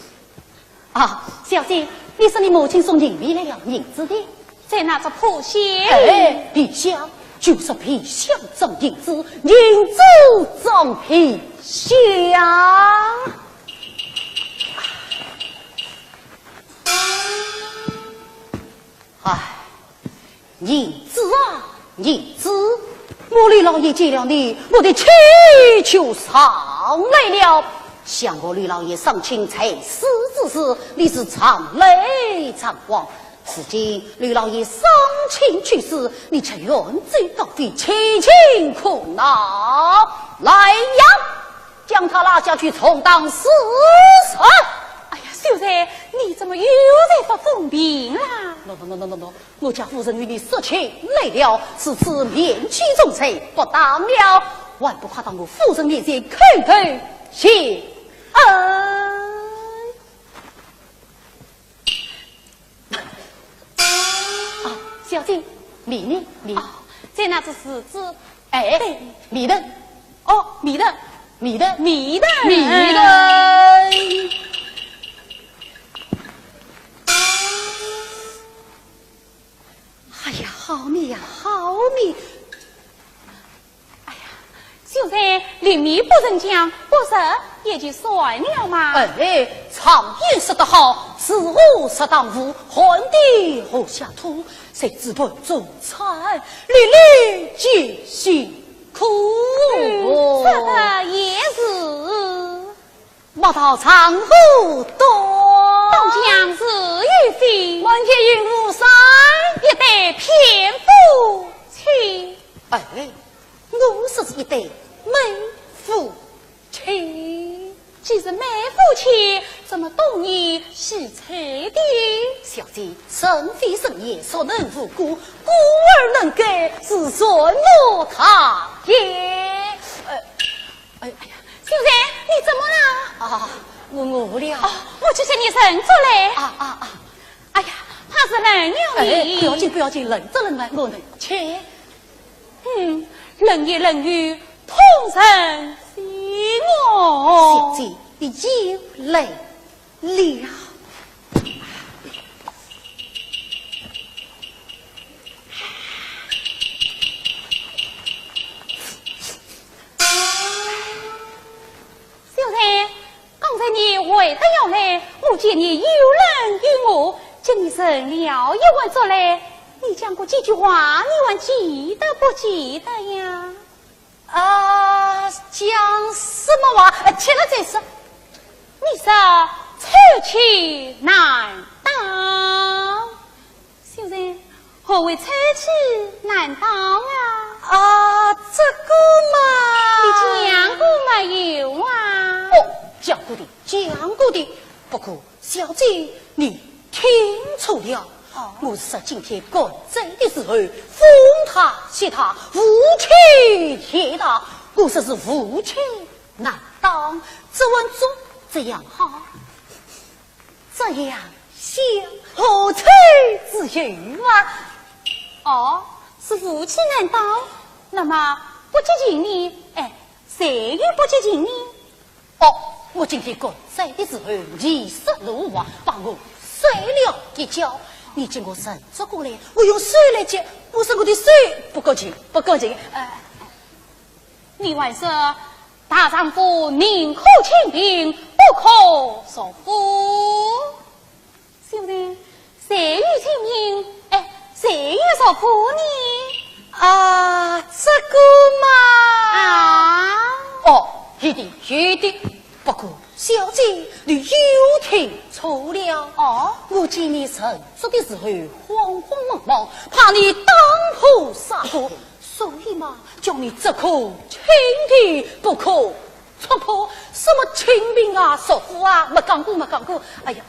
啊，小姐，你说你母亲送银米来了，银子呢？在那只破箱。哎，皮箱，就说皮箱装银子，银子装皮箱。 唉，银子啊，银子，我吕老爷见了你，我的气就上来了。想我吕老爷丧亲在世之时，你是常来常往，如今吕老爷丧亲去世，你却远走高飞，前程苦恼。来呀！ 将他拉下去充当死人。哎呀，秀才，你怎么又在发疯病啦？喏喏喏喏喏喏，我家夫人与你说情来了，如此面欺众才，不当了，还不快到我夫人面前叩头谢恩？ 啊，小姐，米呢？米。哦，在那只池子。哎，对。米呢？哦，米呢？米呢？米呢？米呢？米呢？哎呀，好米呀，好米！ 哎呀，秀才，粒米不成浆，不熟也就算了嘛。哎，常言说得好，如何食当午，寒地何下土，谁知盘中餐，粒粒皆辛苦。嗯，说得也是。 莫道长河短，东江自有飞。满天云雾散，一对天夫妻。哎，我说是一对美夫妻。既是美夫妻，怎么东移西退的？小姐，人非圣贤，孰能无过？过而能改，是善莫大焉。呃， 哎，哎呀，秀才，你怎么了？啊，我饿了。哦，我去请你盛粥来。啊，啊，啊。哎呀，怕是冷了你。哎，不要紧，不要紧，冷粥冷饭我能吃。嗯，冷言冷语，痛人心哦。小姐，你又来了。 秀才，刚才你为得要来，我见你又冷又饿，叫你盛了一碗粥来，你讲过几句话，你还记得不记得呀？ 啊，讲什么话？呃，吃了再说。你说臭气难当。秀才，何谓臭气难当啊？啊，这个嘛。你讲过没有啊？哦，讲过的，讲过的。不过 小姐，你听错了。哦。我是说今天赶斋的时候，风大雪大，雾气也大，我说是臭气难当，这碗粥这样好，这样香，何臭之有啊？哦，是雾气难当，那么不洁净呢？哎，谁又不洁净呢？ 哦，我今天赶斋的时候，泥石路滑，把我摔了一跤。你见我人走过来，我用手来接，我说我的手不干净，不干净。呃，你还说大丈夫宁可清贫，不可辱富。 秀才，谁与清贫？哎，谁与辱富呢？啊，这个嘛。啊？哦，有的，有的。不过，小姐，你又听错了。哦？我见你人走的时候慌慌忙忙，怕你打破砂锅，所以嘛，叫你只可清贫，不可辱富。什么清贫啊、辱富啊，没讲过，没讲过。哎呀，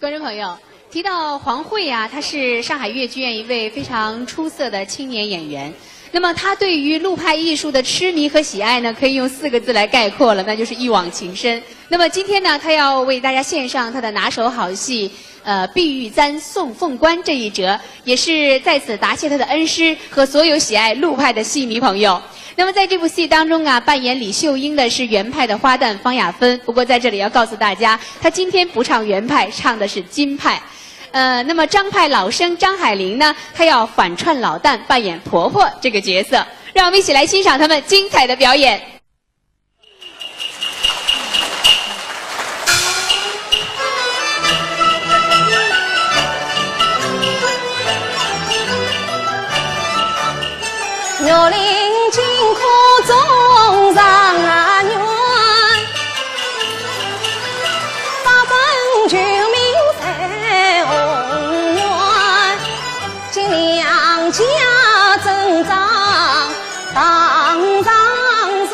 观众朋友，提到黄慧呀，她是上海越剧院一位非常出色的青年演员。那么她对于陆派艺术的痴迷和喜爱呢，可以用四个字来概括了，那就是一往情深。那么今天呢，她要为大家献上她的拿手好戏，呃，《碧玉簪送凤冠》这一折，也是在此答谢她的恩师和所有喜爱陆派的戏迷朋友。那么在这部戏当中啊，扮演李秀英的是原派的花旦方亚芬。不过在这里要告诉大家，她今天不唱原派，唱的是京派。呃，那么张派老生张海玲呢，她要反串老旦，扮演婆婆这个角色。让我们一起来欣赏她们精彩的表演。 玉林金科中状元，八分九名在红院。 今两家争争当当中，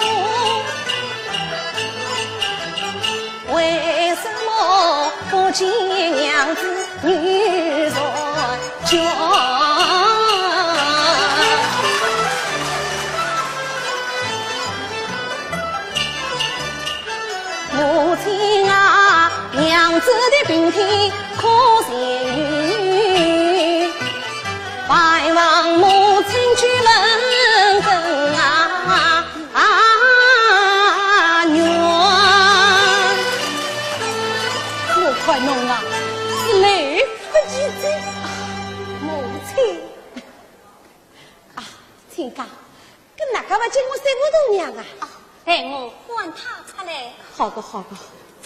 为什么不见娘子女入圈？母亲啊，娘子的病体 可曾愈？拜望母亲去问问啊，啊，愿。我看侬啊，是来不及哉。母亲。人家，搿哪个勿见我三姑大娘啊？哦，待我唤她出来。好个，好个。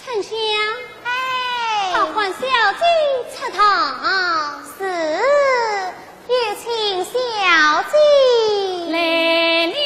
春香，哎，快唤小姐出堂。是，有请小姐。来了。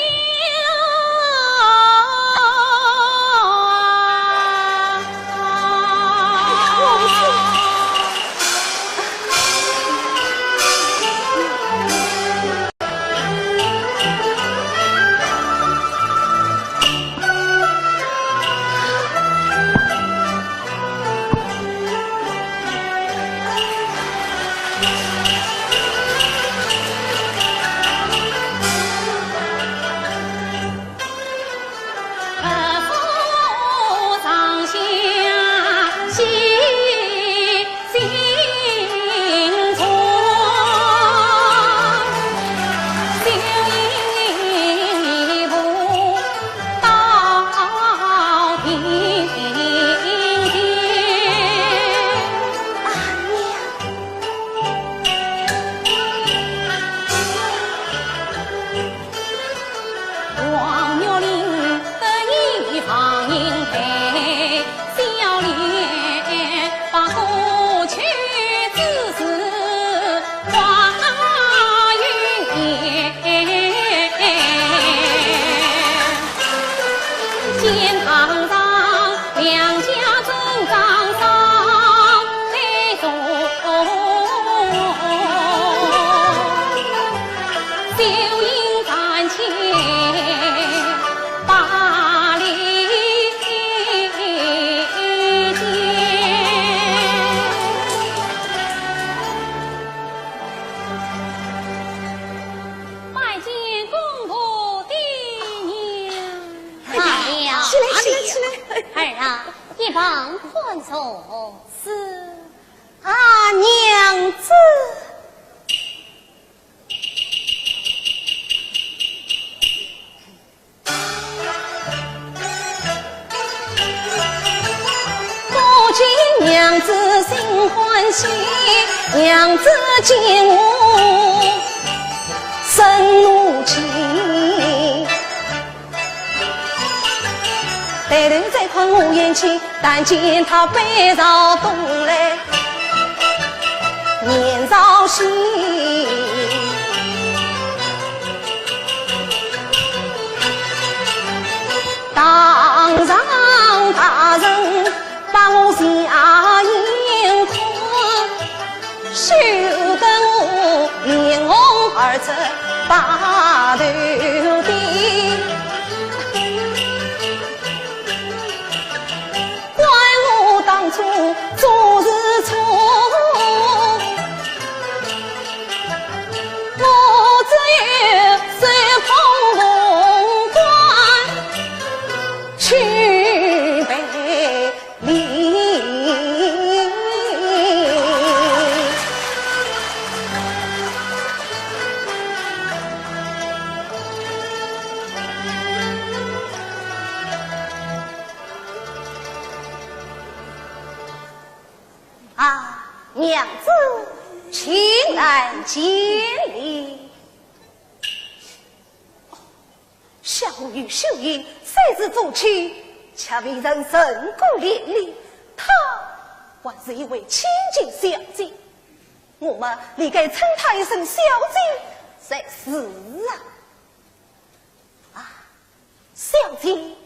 哎呀，我的天！ 拜见公婆爹娘。罢了。起来，起来，起来。儿啊，一旁宽坐。是。啊，娘子。 我见娘子心欢喜，娘子见我生怒气。抬头再看我眼前，但见她背朝东来，面朝西。 堂上大人把我斜眼看，羞得我面红耳赤把头低。怪我当初做事错， 我只有手捧凤冠去赔礼。啊，娘子，请来见礼。 想我与秀英虽是做妻，却未曾成过连理，她还是一位千金小姐，我们理该称她一声小姐才是啊。啊，小姐，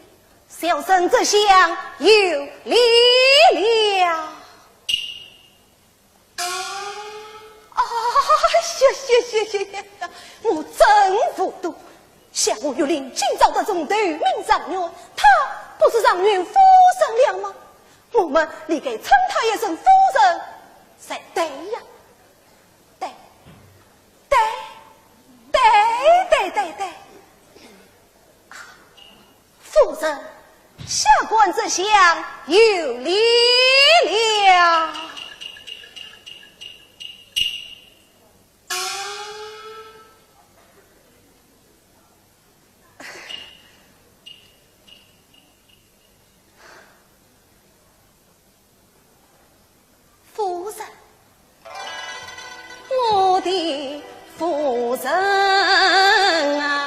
小生这厢有礼了。 哎呀呀呀呀呀！我真糊涂，想我玉林今朝得中头名状元，她不是状元夫人了吗？我们理该称她一声夫人才对呀。对，对，对，对，对，对。 夫人，下官这厢有礼了。夫人，我的夫人啊！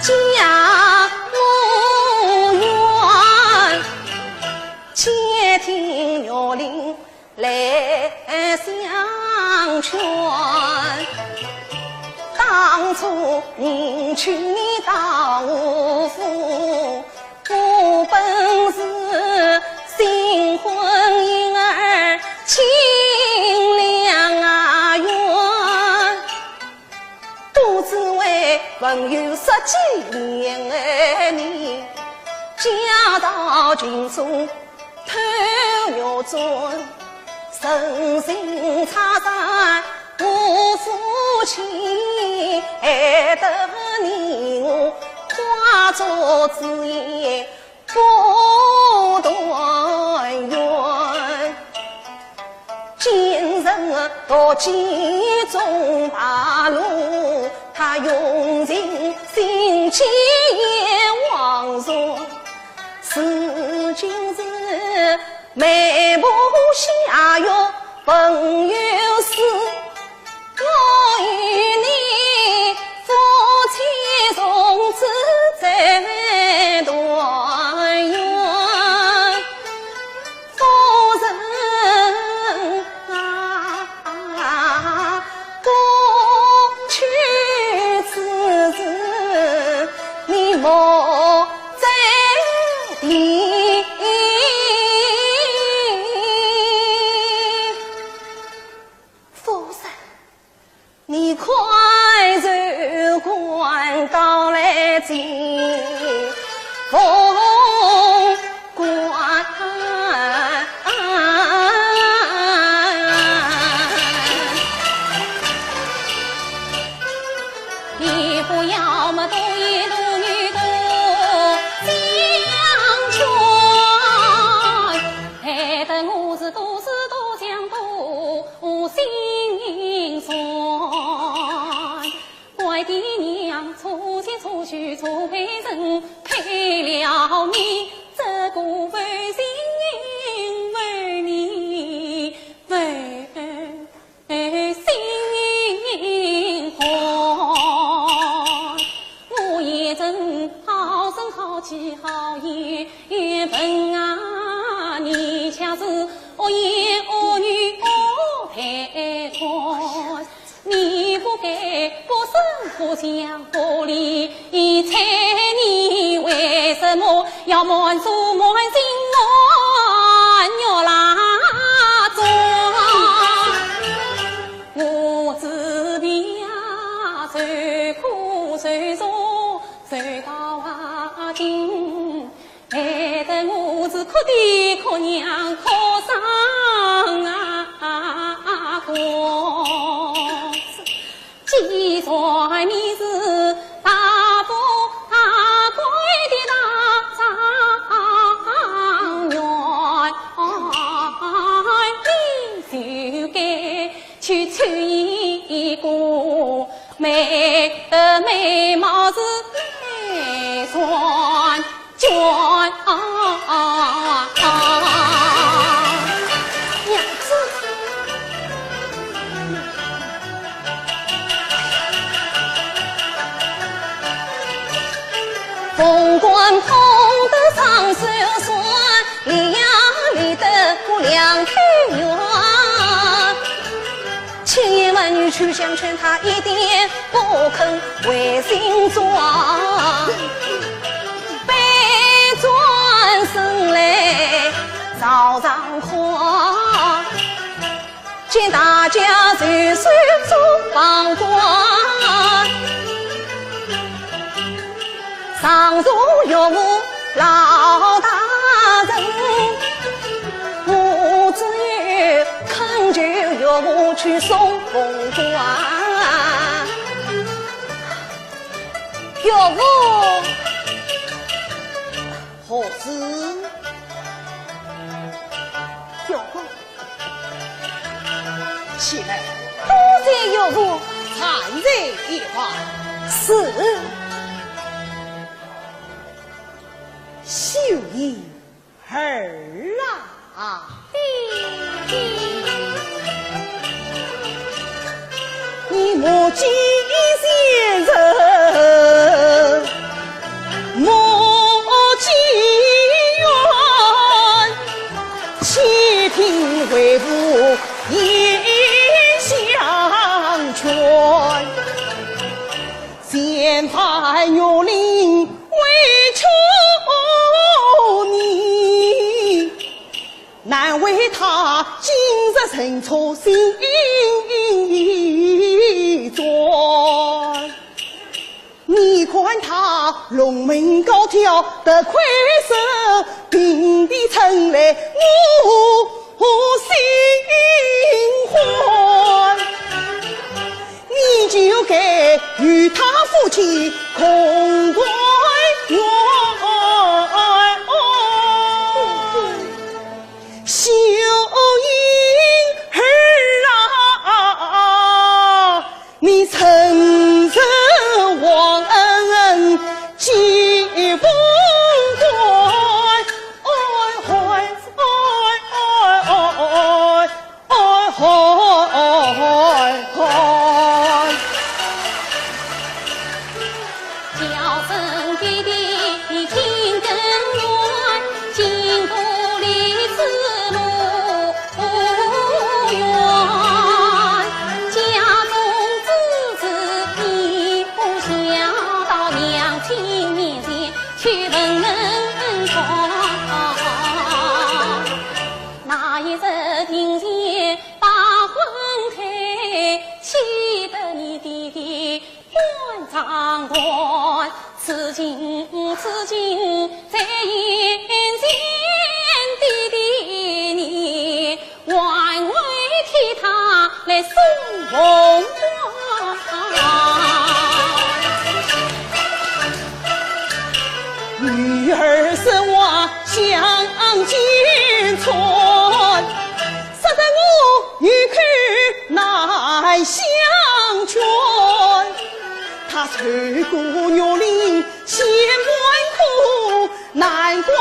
家无缘，且听玉林来相劝。当初你娶你到我府，我本是新婚燕尔，情两啊远。 都只为朋友说起念你，家道情深透玉尊，人心差山无夫妻，害得你我花烛之夜 不团圆。今日独骑中白鹿，他用尽心机也枉然。如今是眉目下有朋友诗， 我与你夫妻从此再团圆，夫人啊，过去之事你莫再提。 夫人，你快入观，到来见凤冠。你不要么多言多语多相劝，害得我是多思多想多 心酸。怪爹娘初见初许初配人，配了你这个负心负义负心汉。我也曾好声好气好言问啊，你却是 恶言恶语恶陪伴，你不该不声不响不理睬，你为什么要瞒住瞒心瞒月蜡烛？我自闭啊，受苦受zor受到啊今， 害得我是哭爹哭娘哭伤啊光。既然你是大富大贵的大状元，你就该 去娶一个美，呃，美貌是美馔娟。娘子。凤冠捧得双手酸，离呀离得我两腿软。 千言万语去相劝，他一点不肯回心转，背转身来朝上看，见大家随手做旁观。 上座岳父老大人，我只有恳求岳父去送凤冠。岳父。何事？岳父。 起来。多谢岳父。暂坐一旁。是。秀英儿啊。爹爹。你母亲先生。人错心转。你看他龙门高挑的魁首，平地成雷我心欢。你就该与他夫妻共团圆。 秀英儿啊，你曾是忘恩既忘本，哎，哎，哎，哎，哎，哎，哎，哎，哎。 叫声爹爹听更远，经过荔枝路远。家中之事你不晓，到娘亲面前去问过。那一日庭前把婚退，气得你爹爹 半长短，此情此景在眼前，爹爹你还会替他来送红光。女儿说话向前穿， 说得我有口难相劝。他受过玉林千般苦，难怪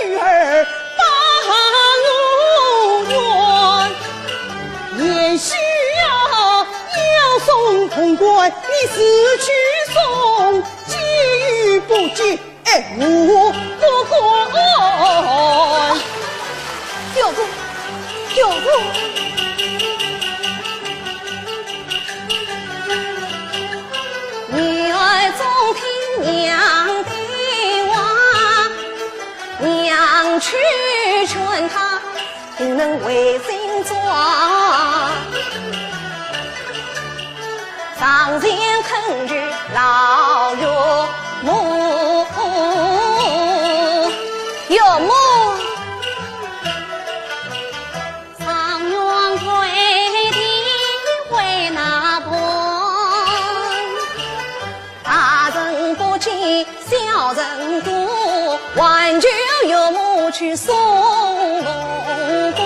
女儿把我怨。也许呀，要送红光，你自去送，给与不给， 哎，我不管。表哥，表哥。女儿总听娘的话，娘去劝她，定能回心转。 上前恳求老岳母，岳母。上元跪地为那般，大人不见 小人过，还求岳母去送红光。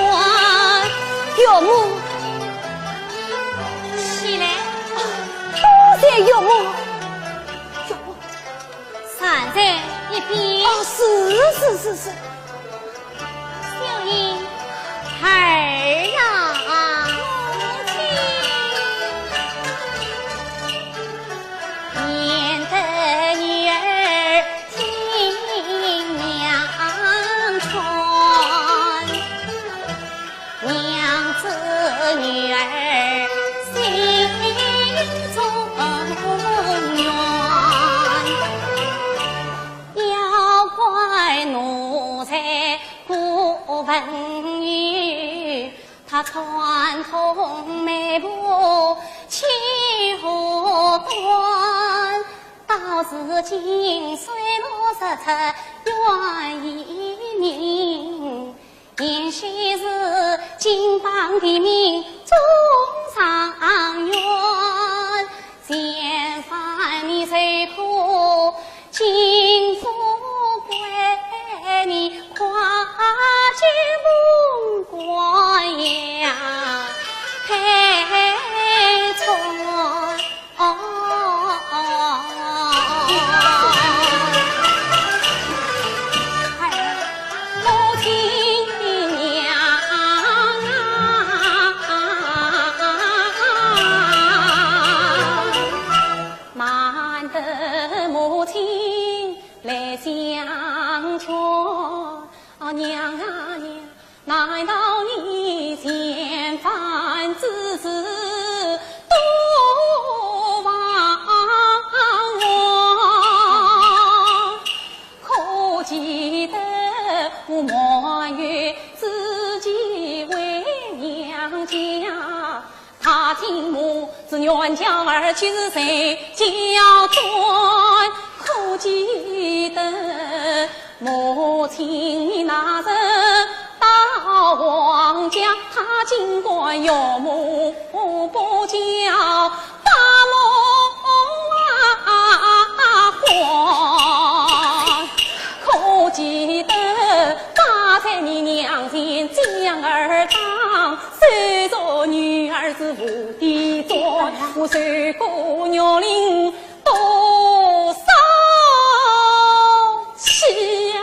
岳母。起来。多谢岳母。岳母。站在一边。啊，是，是，是，是。 秀英儿啊，母亲。免得女儿听娘劝，娘知女儿心中怨。 要怪奴才顾文友，他串通媒婆欺负官，到如今虽然说出冤枉， 也许是金榜题名中状元，前番你受苦，今富贵你跨进红光呀，配穿 哦，儿，母亲娘啊，瞒得母亲来相劝，啊，娘啊娘， 难道你前番之事都忘忘？可记得我满月之期为娘心目，只愿娇儿今日在家转，可记得母亲你那日到王家，她竟管岳母不叫，把母啊唤。可记得她在你娘前将儿打， 虽说女儿是无底钻，我受过玉林多少气呀！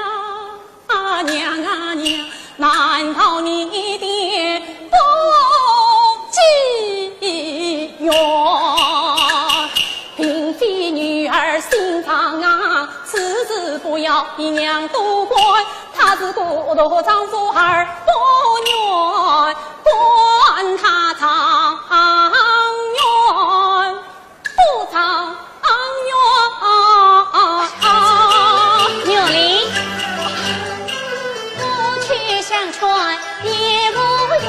啊娘啊娘，难逃你的不计哟。并非女儿心肠啊，此事不要你娘多管，她是个大丈夫儿不愿，管她丈人不丈人。玉林，我去相劝也无用，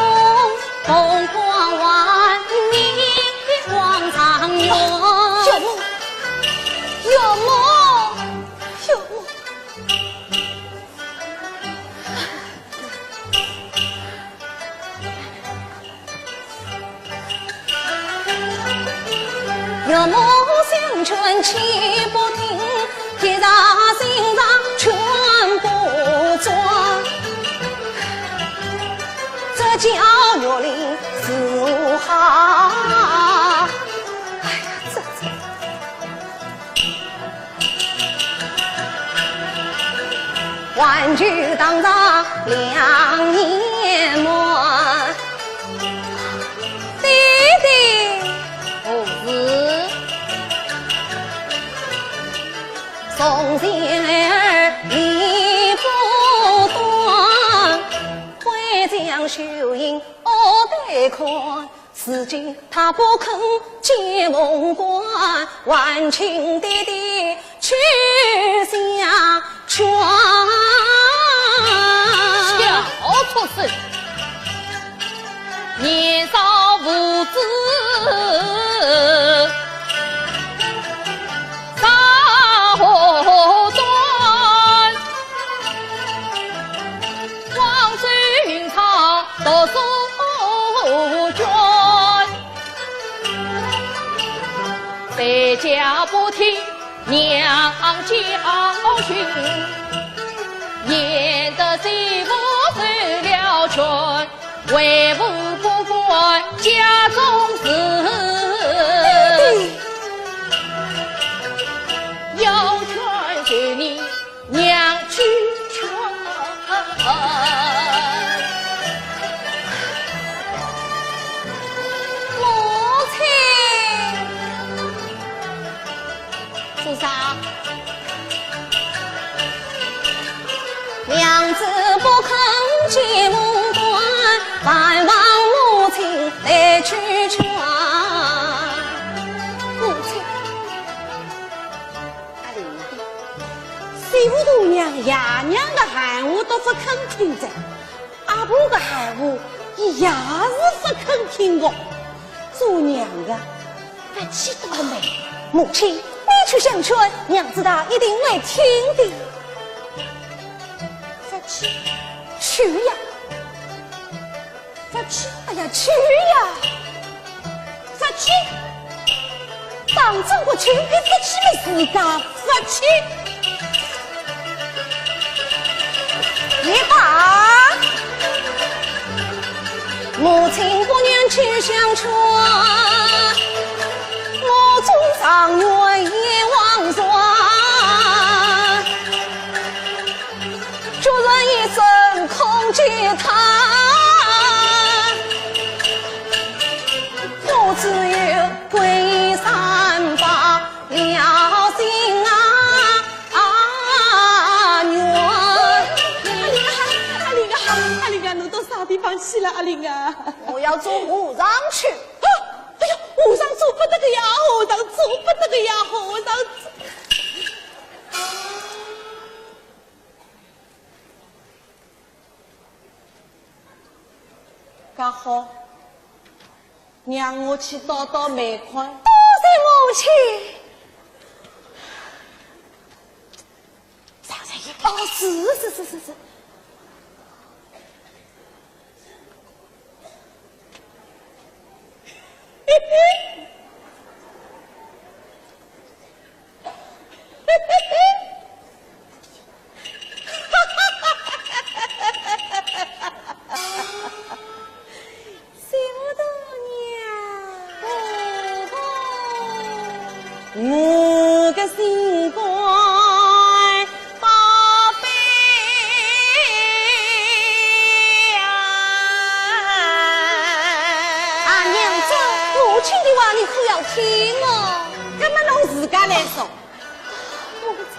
凤冠还你王状元。岳母，岳母，岳母。 岳母相劝气不停，一场心肠劝不转，这叫玉林如何？哎呀，这，这。 还求堂上两年半。爹爹。何事？从前儿理不断，会将秀英恶待惯， 如今她不肯见凤冠，还请爹爹去相劝。小畜生，年少无知，啥好端？ 光州云昌读书卷，在家不听娘教训，焉得罪父受了劝，为父不管家中事，要劝就你 娘去劝。母亲。做啥？娘子不肯见凤冠，还望母亲来去劝。母亲。 阿林，媳妇大娘爷娘的闲话都不肯听的，阿婆的闲话伊也是不肯听的。做娘的，不气都没。母亲，你去相劝，娘子她一定会听的。不去，去呀。 不去，哎呀，去呀！不去！当真不去，你不去没事的，不去！也罢。母亲不愿去相劝，我中状元也枉然。 决然一生空嗟叹，我只有归山罢了心啊，啊，愿。阿林啊，阿林啊，侬到啥地方去了，阿林啊？我要做和尚去。啊，哎呀，和尚做不得个呀，和尚做不得个呀，和尚做。 介好，让我去倒倒霉看。多谢母亲。上来一看。哦，是，是，是，是，是。媳妇大娘。我的心肝宝贝呀！啊，娘子，母亲的话你可要听哦。那么侬自家来说。母亲。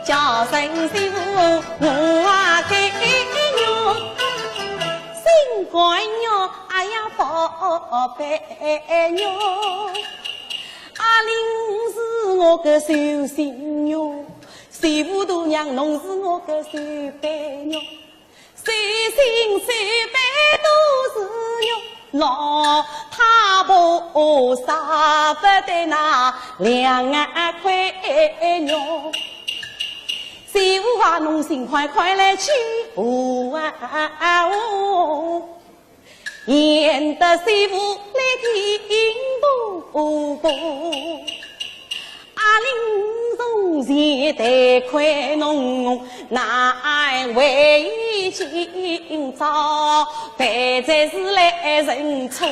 叫声媳妇我啊该娘，心肝娘，哎呀宝贝娘。阿玲是我个寿星娘，媳妇大娘侬是我个寿杯娘。 寿星寿杯都是肉，老太婆舍不得那两块肉。媳妇啊，侬心快快来娶我啊，哦。 贤德媳妇来听婆婆，阿玲从前待亏侬，难为今朝，待在是来认错。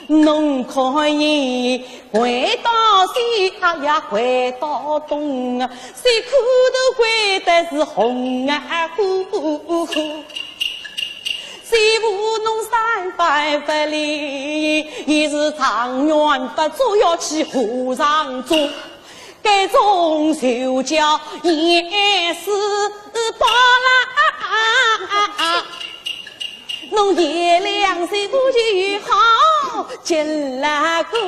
侬可以跪到西啊呀，跪到东啊，西苦头跪的是红啊呼呼。 媳妇侬三番不离，一是状元不做，要去和尚做。该种就叫严世蕃啦。侬贤良媳妇就好见那个。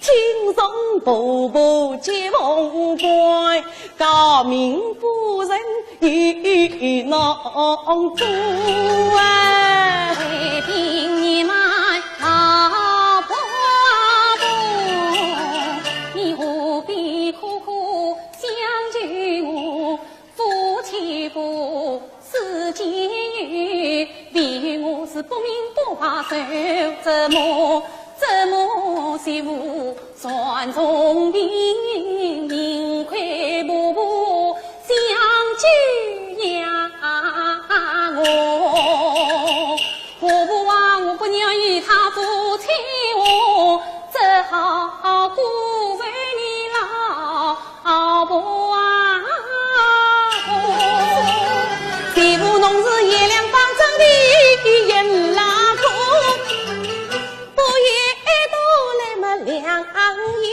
听从婆婆接凤冠，诰命夫人与侬做啊。为凭你们老婆婆，你何必苦苦相求我？夫妻不 是己有，为我是不明不白受折磨，折磨媳妇算聪明，幸亏婆婆相救呀我。婆婆啊，我不愿与他夫妻和，只好辜负你老 阿婆啊，媳妇侬是贤良方正的贤老公，不也多来么两也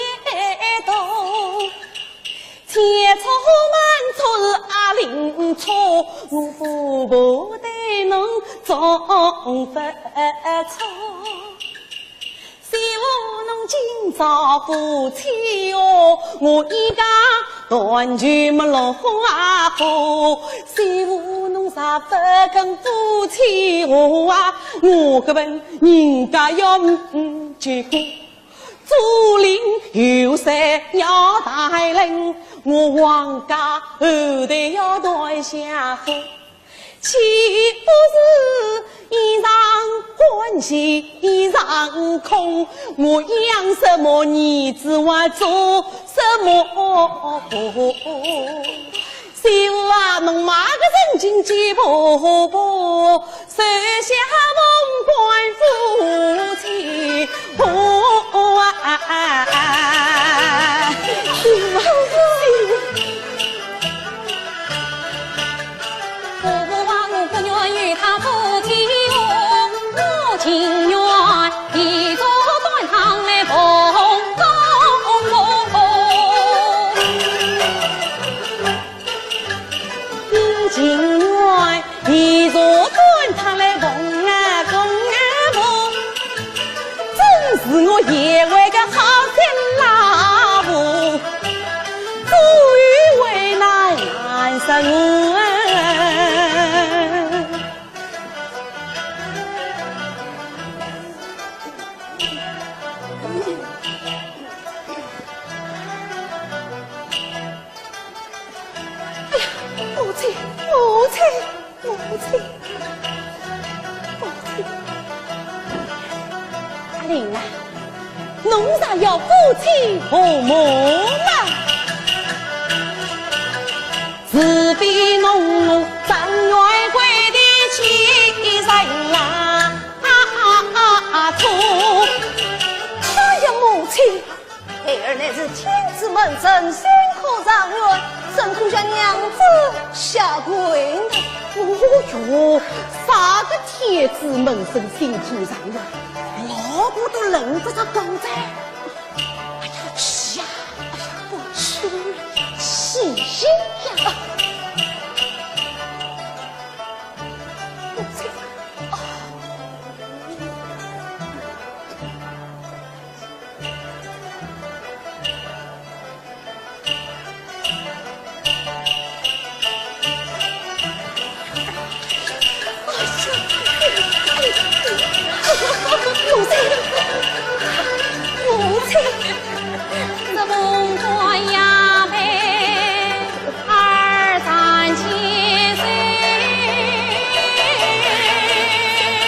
多，千错万错是阿玲错，我婆婆对侬总不错。 媳妇侬今朝夫妻哦，我一家团聚么落花火。媳妇侬若不肯夫妻和啊，我个问人家要嗯结婚。左邻右舍要带人，我王家后代要断香火。 岂不是一场欢喜一场空？我养什么儿子，我做什么婆？媳妇啊，侬买个人情寄婆婆，收下凤冠夫妻和啊。媳妇，媳妇。 婆婆啊，我不愿与他夫妻和，我情愿一座断堂来奉公公。我情愿一座断堂来奉啊公啊婆，真是我贤惠个好媳夫妻和睦嘛。是非弄我状元归的奸人啊，啊啊啊啊！错。哎呀，母亲，孩儿乃是天子门生，新科状元，怎可向娘子下跪呢？哦哟，啥个天子门生、新科状元，老婆都轮不着讲哉。 哎呀，是呀，哎呀，不吃了，死心呀！母亲，母亲。这凤冠霞帔二三千岁。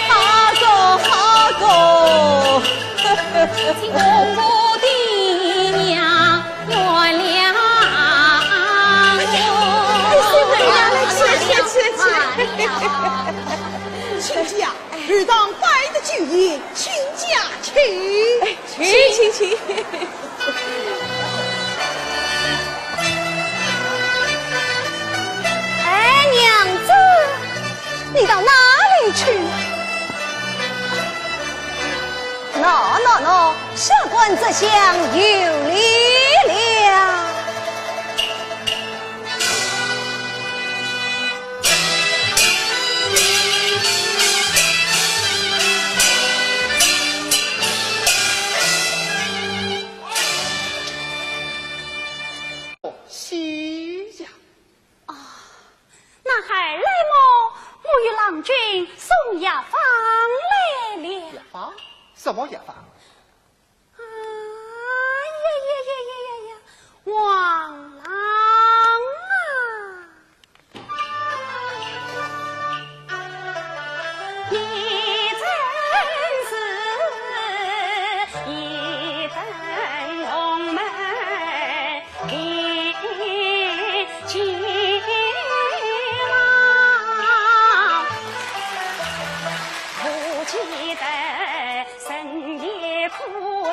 好个，好个。请公婆爹娘 原谅我。哎，来，起来，起来，起来，起来。亲家，有当拜的酒宴，亲家请。哎，请，请，请。哎，娘子，你到哪里去了？ 喏，喏，喏，下官这厢有礼了。谢呀。 啊，那孩儿来么？我与郎君送药方来了。药方？什么药方？啊呀呀呀呀呀呀，王郎啊！你真是一等红梅 的情郎，不记得深夜苦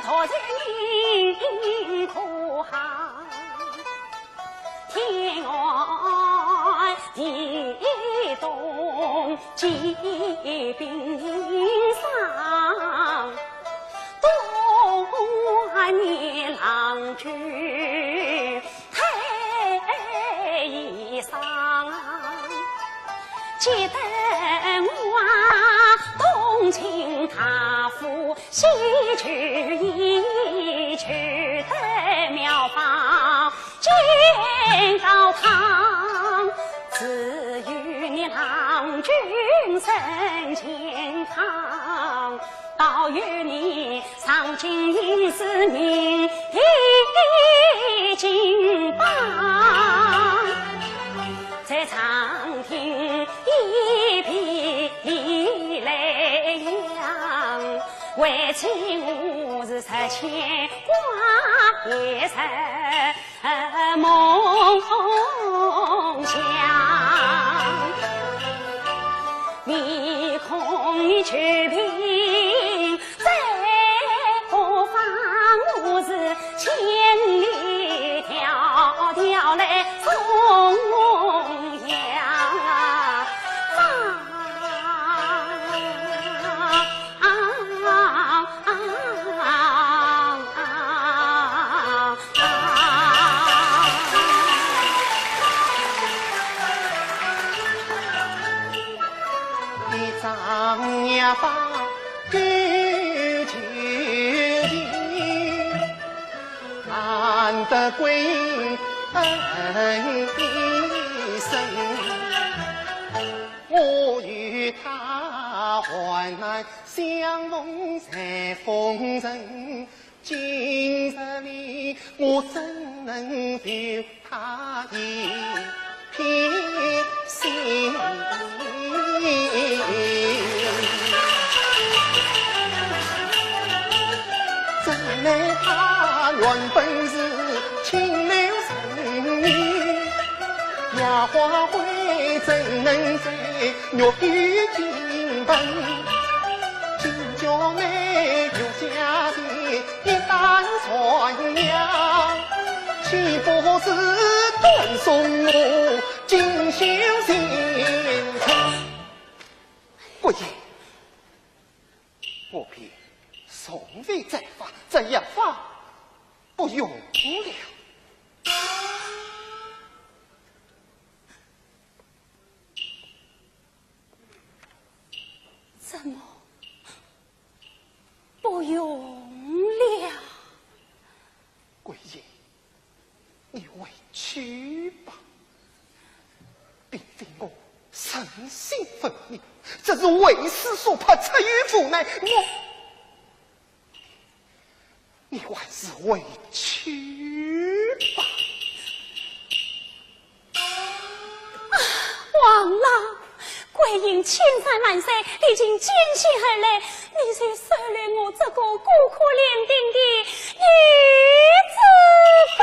读，人苦寒，天寒地冻， 疾病伤，多念郎君太伤。记得我东京大夫，西去医去的妙方， 煎膏汤，只有你郎君身健康，保佑你上京应试名第一金榜，在长亭一碧莱阳，为妻我是十牵挂，也是 梦想。你看你去病在何方？我是千里迢迢来送药方。 一张药方，九九病，难得贵人一生。 我与他患难相逢在风尘，今日里我怎能求他一片心？怎奈她原本是青楼人女，夜华会怎能在玉宇金盆？今朝奈玉姐的一代传娘，岂不是断送我锦绣前程？桂英， 不必重费再发，这一发不用了。怎么不用了？桂英， 你回去吧。并非我存心问你，只是为势所迫，出于无奈，我……你还是回去吧。啊，王郎， 桂英千山万水，历尽艰险而来，你就收留我这个孤苦伶仃的女子吧。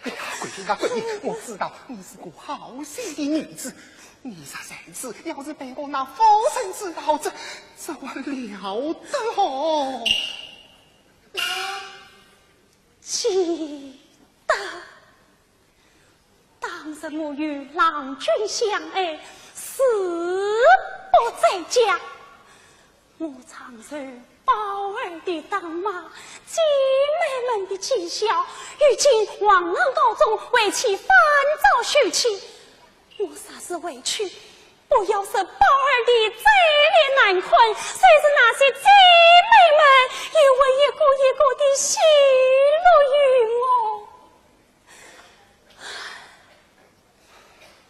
哎呀，桂英啊，桂英，我知道你是个好心的女子，你若如此，要是被我那夫人知道，这，这还了得哦？记得 当日我与郎君相爱，誓不再嫁。我常受宝二的打骂，姐妹们的讥笑，如今王郎高中，为妻烦躁受气。我若是回去，不要受宝二的嘴脸难堪，就是那些姐妹们也会一个一个地奚落于我。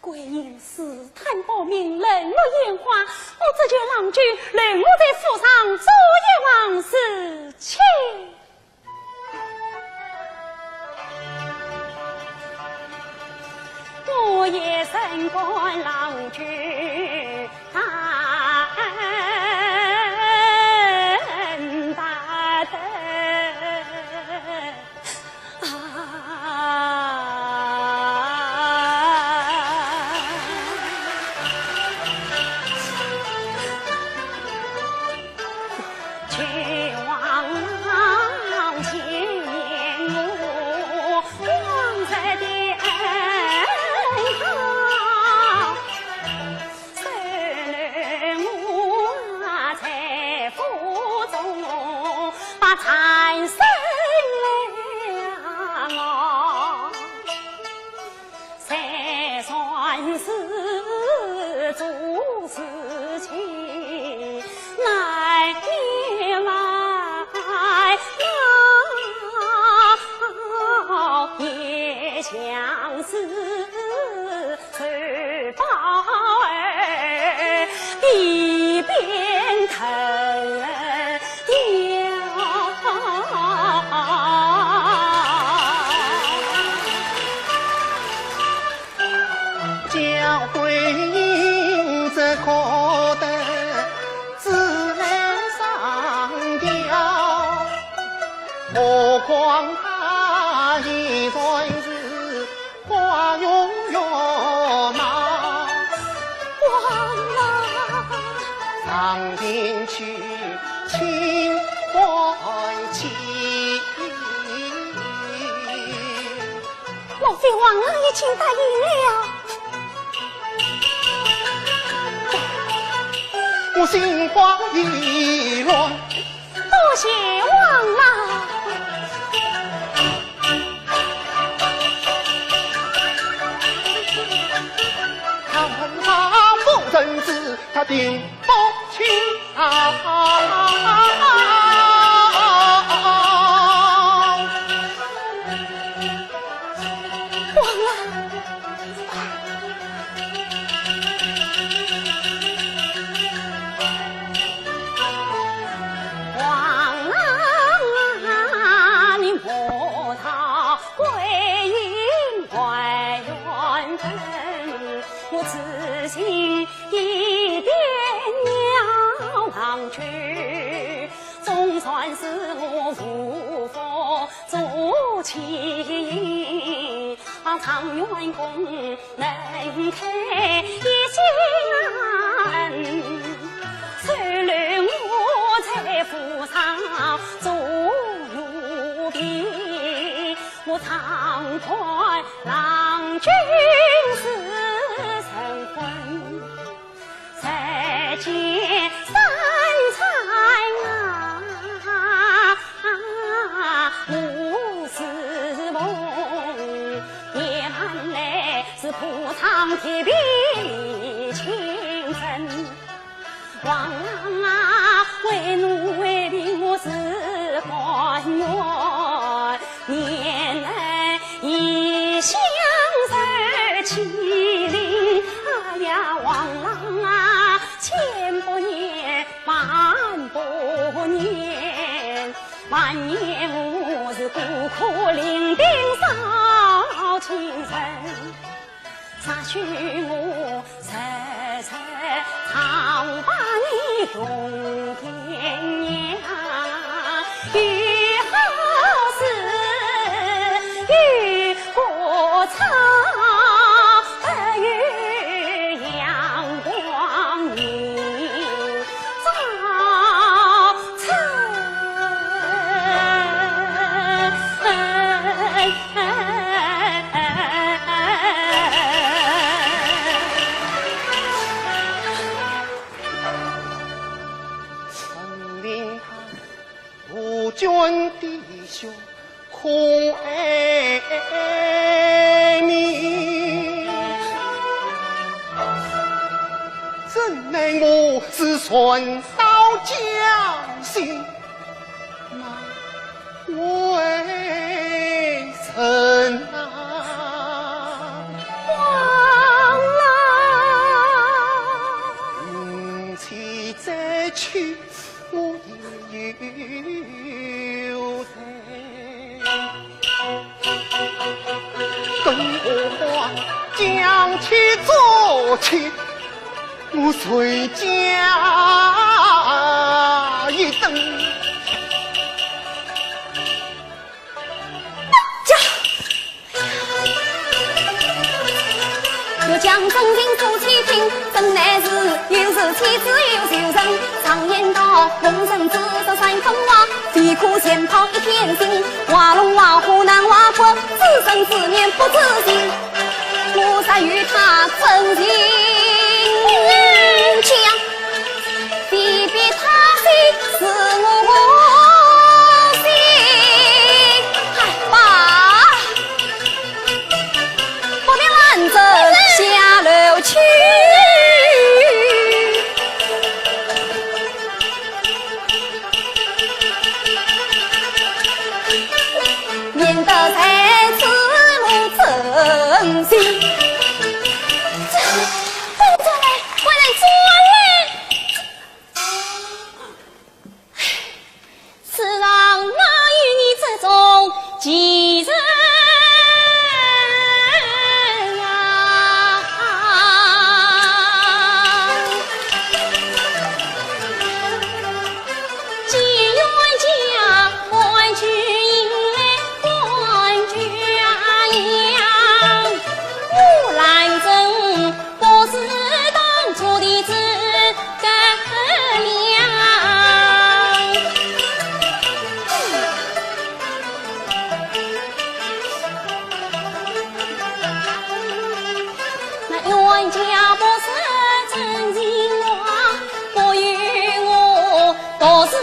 桂英试探薄命，冷落烟花，我只求郎君留我在府上做一房侍妾。我也甚感郎君大恩大德。 啊，求王郎纪念我往日的恩好。 收留我在府中，把产生了我，才算是做事情，难免嘛，也像是 受宝二的鞭打。莫非王郎已经答应了？我心慌意乱。 多谢王郎。王郎。 王郎啊，你莫道桂英怀怨恨，我此心已变了郎君，终算是我无福做妻，状元公能开一家门，收留我在府上做奴婢，我常伴郎君私成婚。 日见三餐啊，我是梦，夜半来是铺床铁壁亲枕。王郎啊，为奴为婢我是甘愿，年来一向受欺凌。哎呀，王郎啊， 千百年，万百年，万年无事，孤苦伶仃少情人。啥许我日日常把你用天娘，有好事有歌唱， 不与阳光明照出。陈琳她 夫君的胸空哀悯，怎奈我是船到江心难为情啊。王郎，你且再去 我也有罪。更何况将妻做妻，我谁家一等？呀！ 欲将真情诉妻听，怎奈是又是妻子又是人。常言道，红尘只是三分话，非可全抛一片心。花容花富难花富，只生死面不知心。我若与他真情讲， 非比他非是我心。哎，罢，不必拦着下楼去。免得在此误真心。这，快点转来，快点转来！ 世上哪有你这种奇人啊？既冤家，官居迎来官居扬，我兰贞 不是当初的诸葛亮。那冤家不是真心话，不由我独自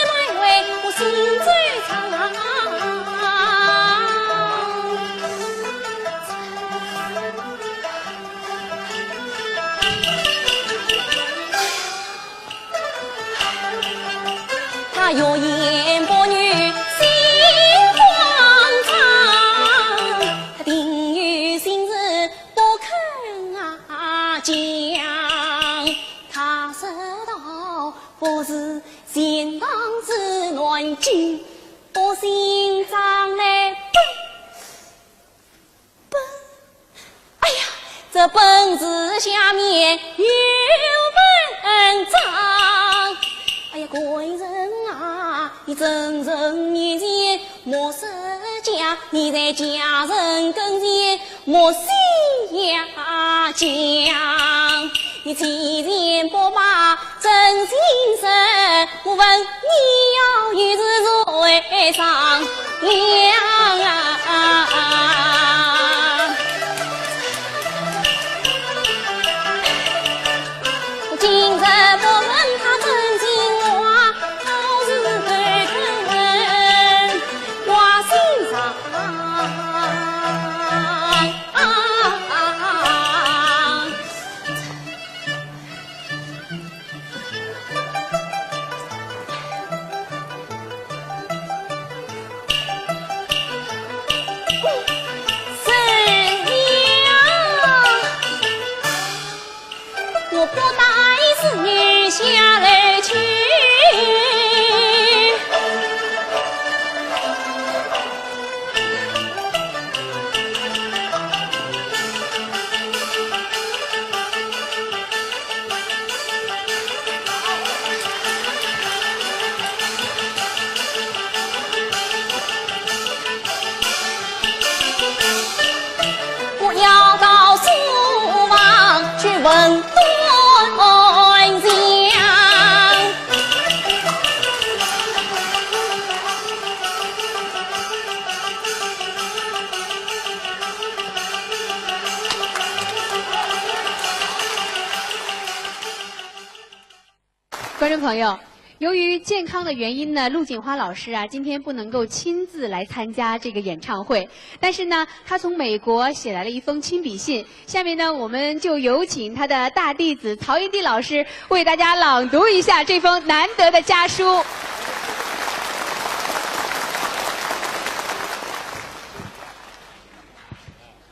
埋怨我心惆怅。 他欲言不语心慌张，他定有心事不肯啊讲。他说道：不是钱塘之乱，金不姓张来奔。 奔，哎呀，这奔字下面有文章。哎呀，官人啊，你真人面前莫说假，你在家人跟前莫说呀讲。你欺骗不把真心说，我问你要有是谁商量啊？ 今日不问他真情话，我是头疼问挂心上。 我不带子女下楼去。 我要到书房去问端详。 观众朋友，由于健康的原因呢，陆锦花老师啊，今天不能够亲自来参加这个演唱会，但是呢，她从美国写来了一封亲笔信。下面呢，我们就有请她的大弟子曹云棣老师为大家朗读一下这封难得的家书。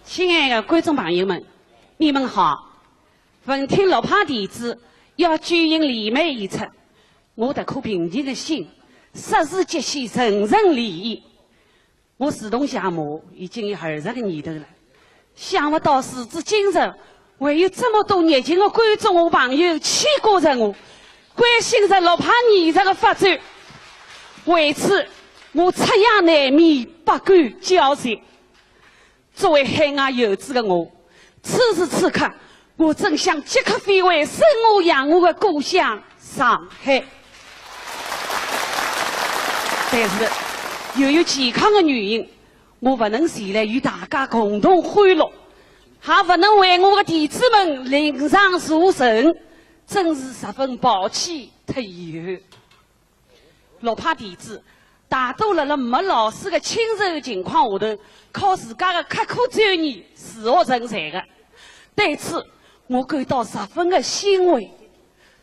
亲爱的观众朋友们，你们好。闻听陆派弟子要举行联袂演出，我特科平静个心，霎时激起层层涟漪。我自从谢幕已经有二十个年头了，想勿到时至今日，还有这么多热情的观众和朋友牵挂着我，关心着陆派艺术的发展。为此，我出夜难眠，百感交集。 作为海外游子的我，此时此刻，我真想即刻飞回生我养我的故乡上海。但是，由于健康的原因，我勿能前来与大家共同欢乐，也勿能为我的弟子们领赏助阵，真是十分抱歉特有。 陆派弟子大多辣辣没老师的亲授情况下头，靠自家的刻苦钻研自学成才的。对此，我感到十分的欣慰。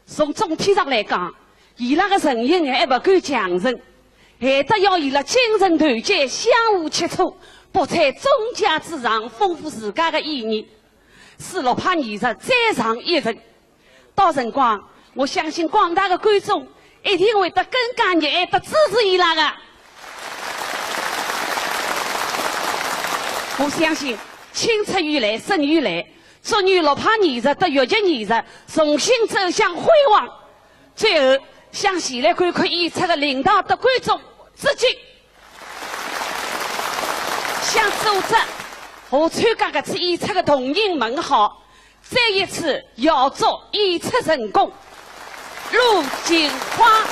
从总体上来讲，伊拉的成因还勿够强盛，还得要伊拉精诚团结，相互切磋，博采众家之长，丰富自家的意义，使陆派艺术再上一层。 到辰光，我相信广大的观众一定会得更加热爱的支持伊拉的。我相信，青出于蓝胜于蓝，祝愿陆派艺术搭越剧艺术重新走向辉煌。最后，向前来观看演出的领导搭观众致敬。向组织和参加搿次演出的同仁问好。 再一次要祝演出成功。陆锦花。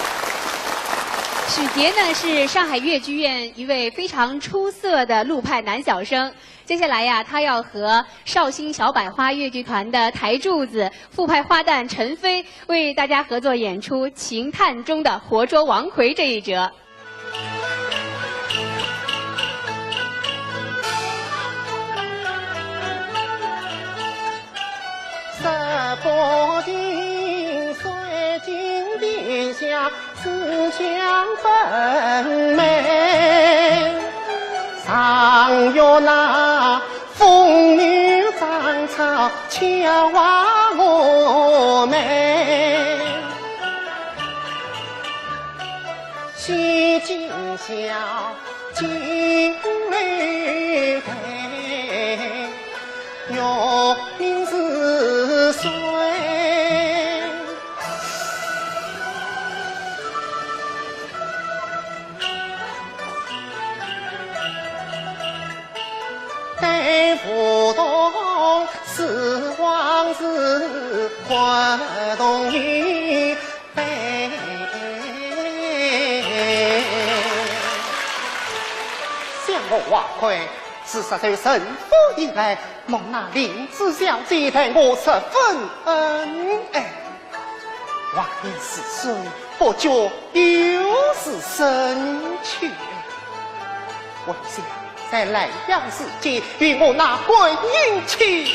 许杰呢，是上海越剧院一位非常出色的陆派男小生。接下来呀，他要和绍兴小百花越剧团的台柱子、傅派花旦陈飞为大家合作演出《秦探》中的活捉王魁这一折。 十八亭，三金殿下，四香分明。上月那风雨涨潮，敲坏我们。 千金小姐来抬，月明似水。不同是往事，不同于悲。想我王魁，自入住陈府以来，蒙那灵芝小姐待我十分恩爱。 王爷是谁？不觉又是深秋。还想在莱阳时节，与我那桂英去。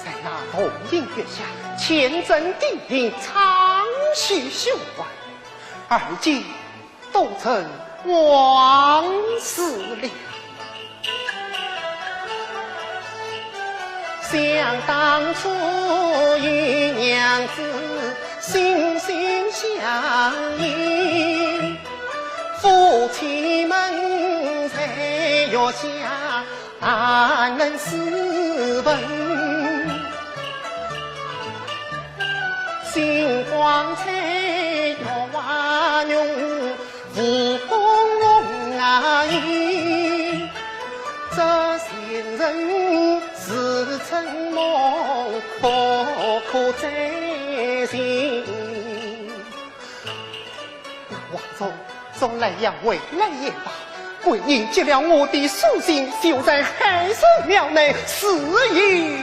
在那桐影月下，浅斟低饮，畅叙胸怀，而今 都成往事了。想当初与娘子心心相印，夫妻们在月下 谈论诗文，星光璀璨月华浓，浮红红啊影，这仙人似春梦，不可再现。 王兄，从莱阳回来也罢，桂英接了我的书信，就在海神庙内自缢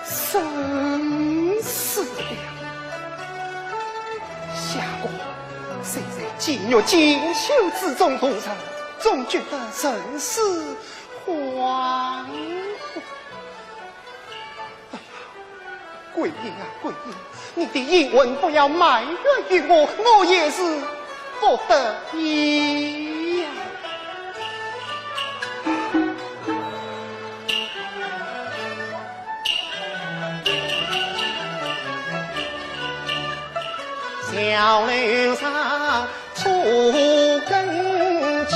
身死了。相公，虽在金玉锦绣之中度日，总觉得人世荒芜。 桂英啊，桂英，你的英魂不要埋怨于我，我也是不得已呀。小楼上初更起，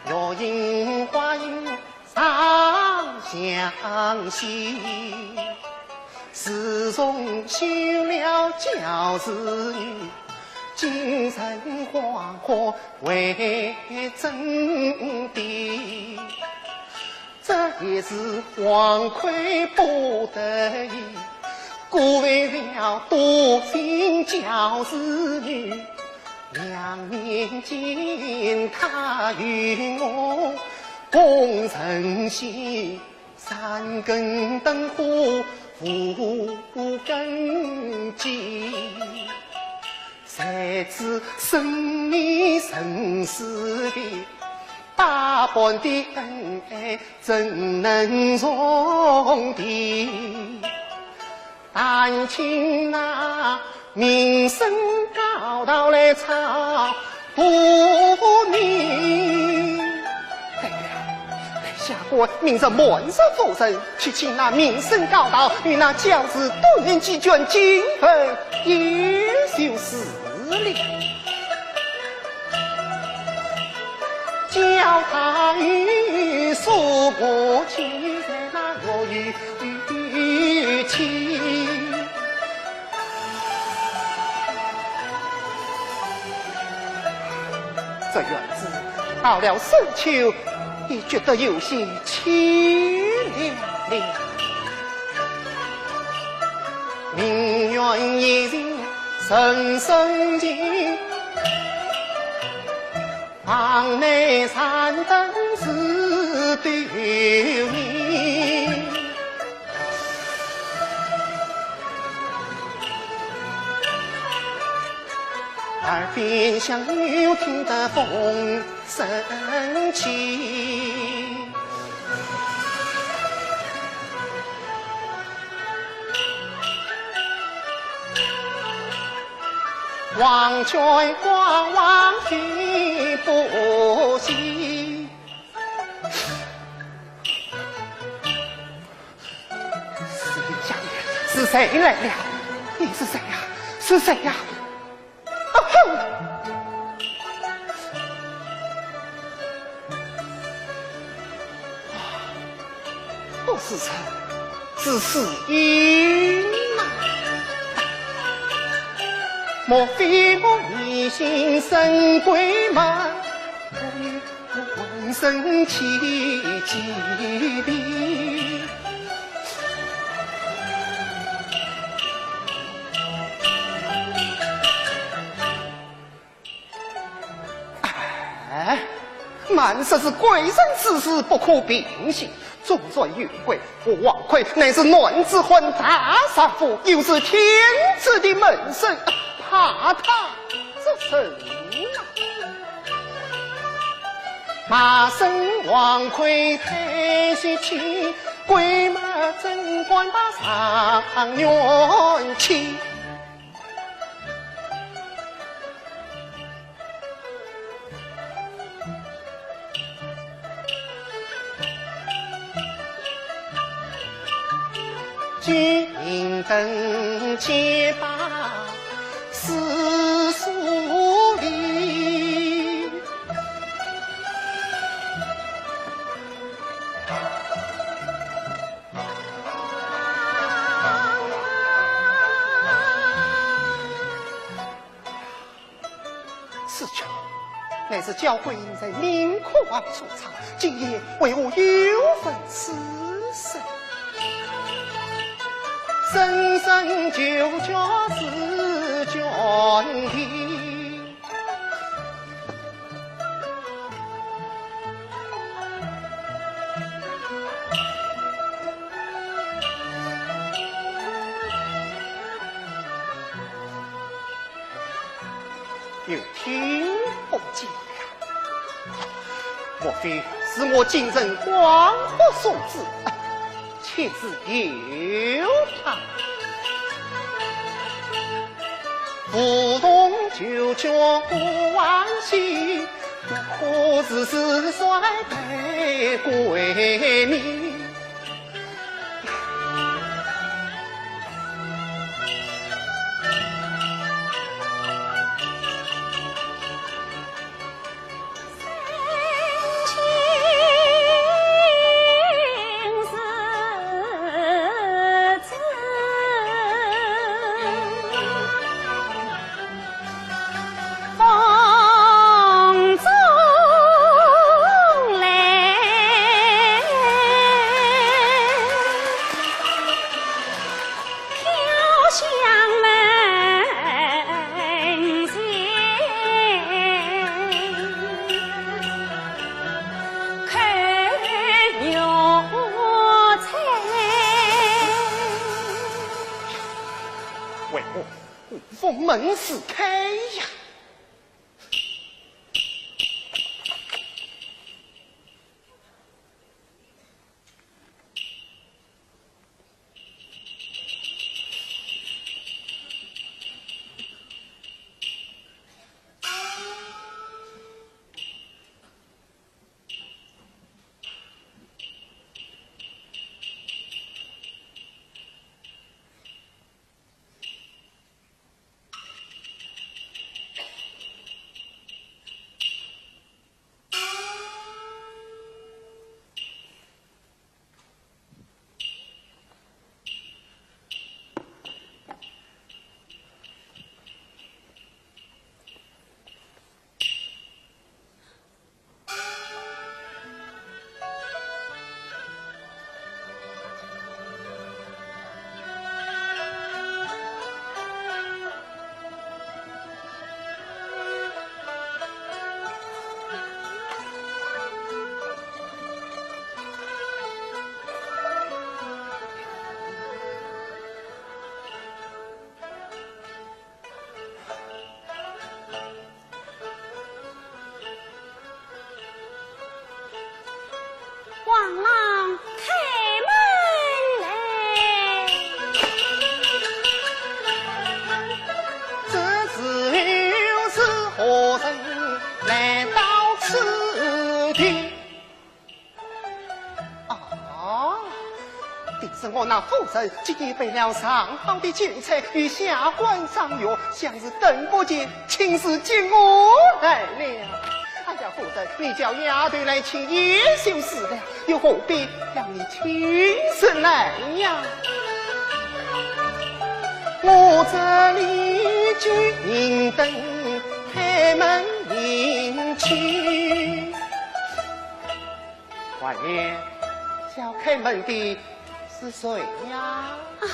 月影花影 长相惜。自从休了娇侍女，今生黄河为争地。这也是王魁不得已，故为了多情娇侍女，两面见他与我 共成仙，三更灯火五更鸡。谁知生命生死别，百般的恩爱怎能重提？ 但请那名声高道来操你。对了，待下官明日满日无事，去请那名声高道与那教士多年几卷金盆一酒是了。 叫他与叔伯去，在那落雨天。这院子到了深秋，也觉得有些凄凉了。 名园夜静人生静，房内残灯似对面。耳边响又听得风 神奇。黄泉光望听不息。是谁来了？你是谁呀？是谁呀？ 啊，哼！不是人，是死人呐！莫非我疑心深闺吗？我有王孙去几遍。哎，慢说是贵人之事，不可平息。 纵然有鬼和王魁，乃是男子汉大丈夫，又是天子的门生，怕他做甚啊？骂声王魁太稀奇，鬼骂甄嬛怕上元气。 金灯结把四树林。 此曲乃是焦桂英在明窟房所唱，今夜为何又逢此事？声声求绝是绝情。 又听不见了。莫非是我今生恍惚所致？且自由他。梧桐九曲孤晚起，何时是衰败鬼迷？ 风中来，飘香门前，看玉簪。为何 封门自开呀。王郎开门来。这时候是何人来到此地？ 啊，定是我那夫人今夜备了上好的酒菜与下官赏月，想是等不及，亲自接我来了。哎呀，夫人，你叫丫头来请也就是了，又何必要你亲自来呀？我这里举，明灯开门迎娶。外面叫开门的是谁呀？啊，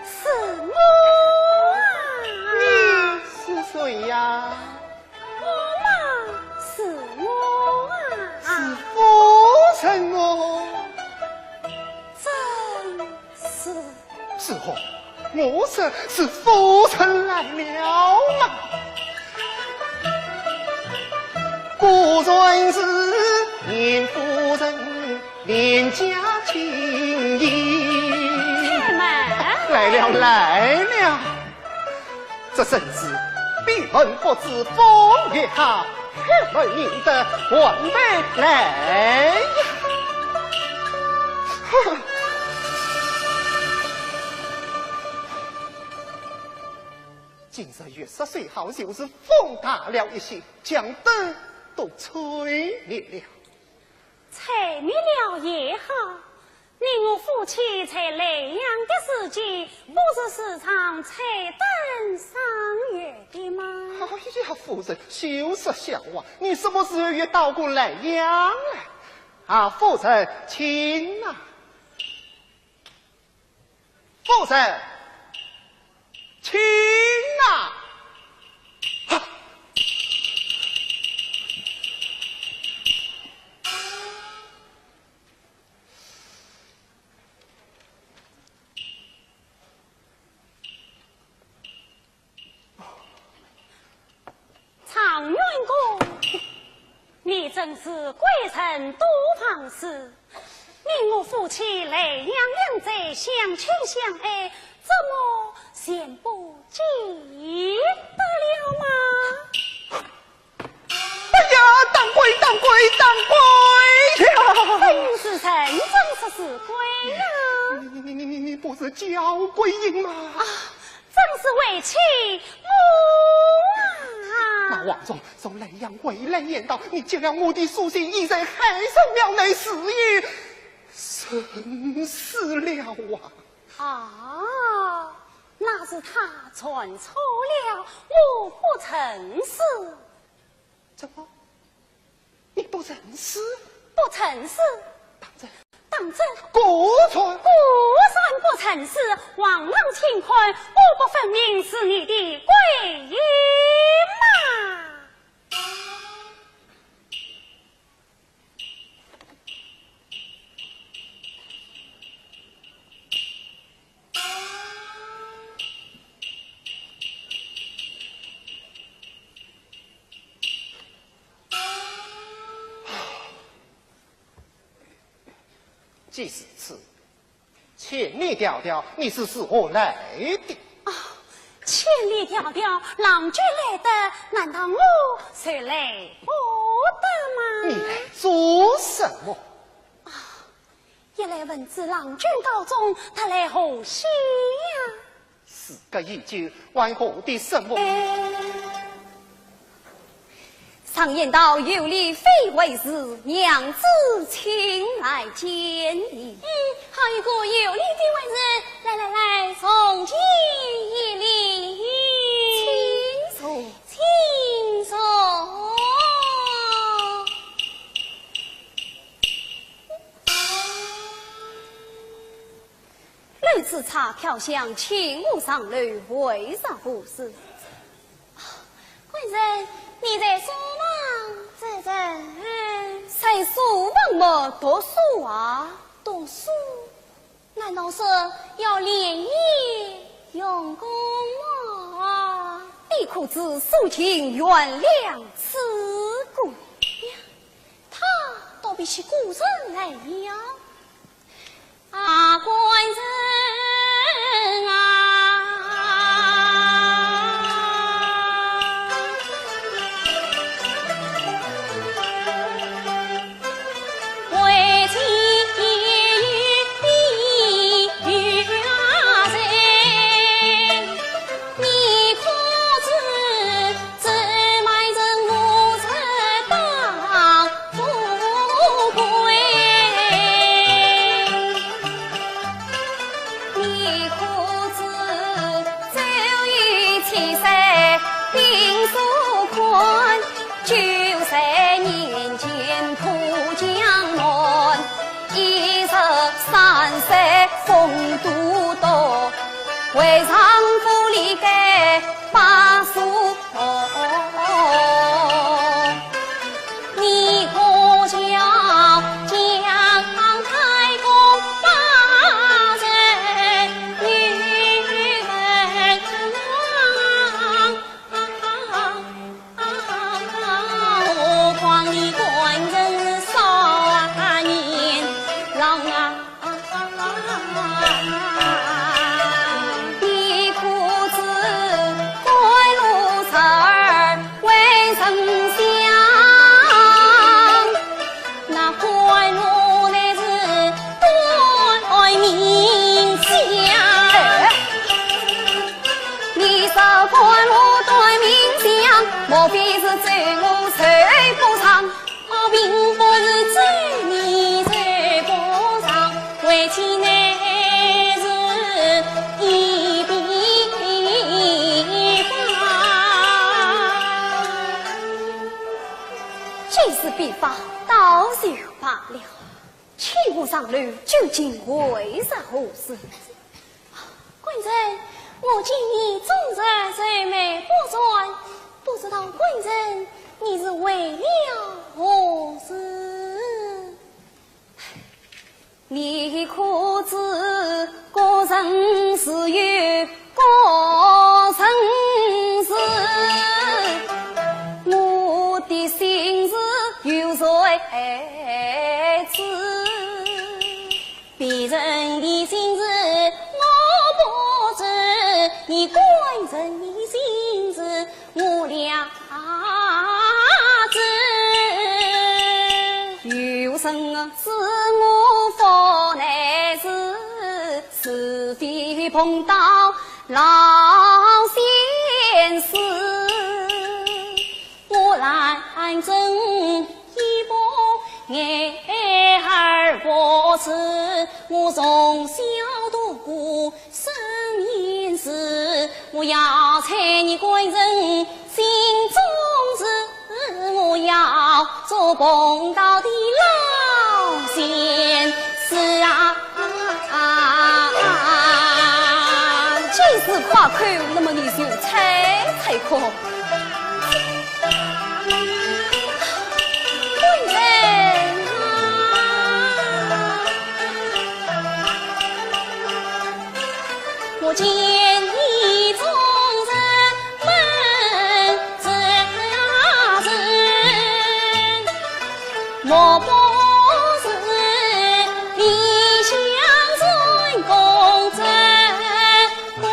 是我啊！你是谁呀？我嘛，是我啊！是夫人哦。正是。 是哦，我说是夫人来了嘛。果然是严夫人，连家亲也。开门。来了，来了。这真是闭门不知风月好，开门迎得晚辈来呀。哼。 今日月色虽好，就是风大了一些，将灯都吹灭了。吹灭了也好，你我夫妻在莱阳的时节，不是时常吹灯赏月的吗？哎呀，夫人，休说笑话，你什么时候也到过莱阳来？啊，夫人，请啊。 夫人，请啊！啊！状元公，你真是贵人多忘事。你我夫妻莱阳两载相亲相爱，怎么全不记得了吗？哎呀，当归，当归，当归呀！本是人证，实是鬼呀！你，你，你，你，你不是敫桂英吗？啊， 正是为妻我啊！那王忠从莱阳回来言道，你接了我的书信，已在海神庙内自缢身死了啊！啊，那是他传错了，我不曾死。怎么？ 你不曾死？不曾死。当真？当真。果然？果然不曾死。皇上请看，我不分明是你的桂英吗？ 既如此，千里迢迢，你是如何来的？哦，千里迢迢，郎君来得，难道我就来不得吗？你来做什么？啊，一来问知郎君高中，二来贺喜呀。 事隔已久，还贺的什么？常言道，有礼非为师，娘子请来见礼。嗯，好一个有礼非为师，来来来，重见一礼。请坐。请坐。 楼之差飘香，请我上楼，为啥何事？贵人，你在书房做甚？在书房么，读书啊。读书？难道是要连夜用功么？你可知苏秦袁梁刺股？呀，他倒比起古人来了。 啊，官人啊！三兵所困，九岁年间破江南，一十三岁封都督，为丈夫立改八所。你可晓江太公八十女儿？何况你官人少年郎啊！你可知甘露侄儿为丞相？那甘露乃是短命相。哎，你说甘露短命相，莫非是咒我寿不长？我并不是咒你寿不长，为妻乃是一笔一划。既是笔划，倒就罢了。请我上楼，究竟为啥何事？官人，我见你终日愁眉不展，不知道官人你是为了何事？你可知各人自有各人事，我的心事有谁知？别人的心事我不知，你官人的心事我了知。有人知我福乃是，是非碰到老先生。我兰贞一把眼儿不识，我从小读过圣贤书，我要猜你官人心中事，我要做碰到的老先生啊！既是夸口，那么你就猜猜看。 官人啊，我见你终日闷声啊声，莫不是你想成功这 鬼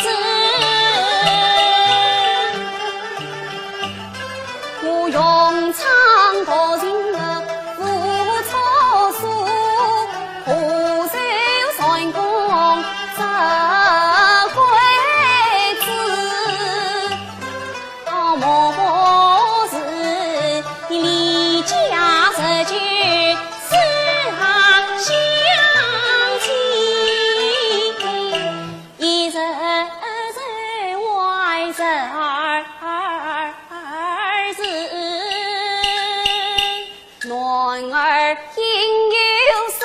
子。我勇闯大秦无出所，何愁成功这鬼子。 哦，莫不是你离家出去四海相亲，一日在外十二时。男儿应有四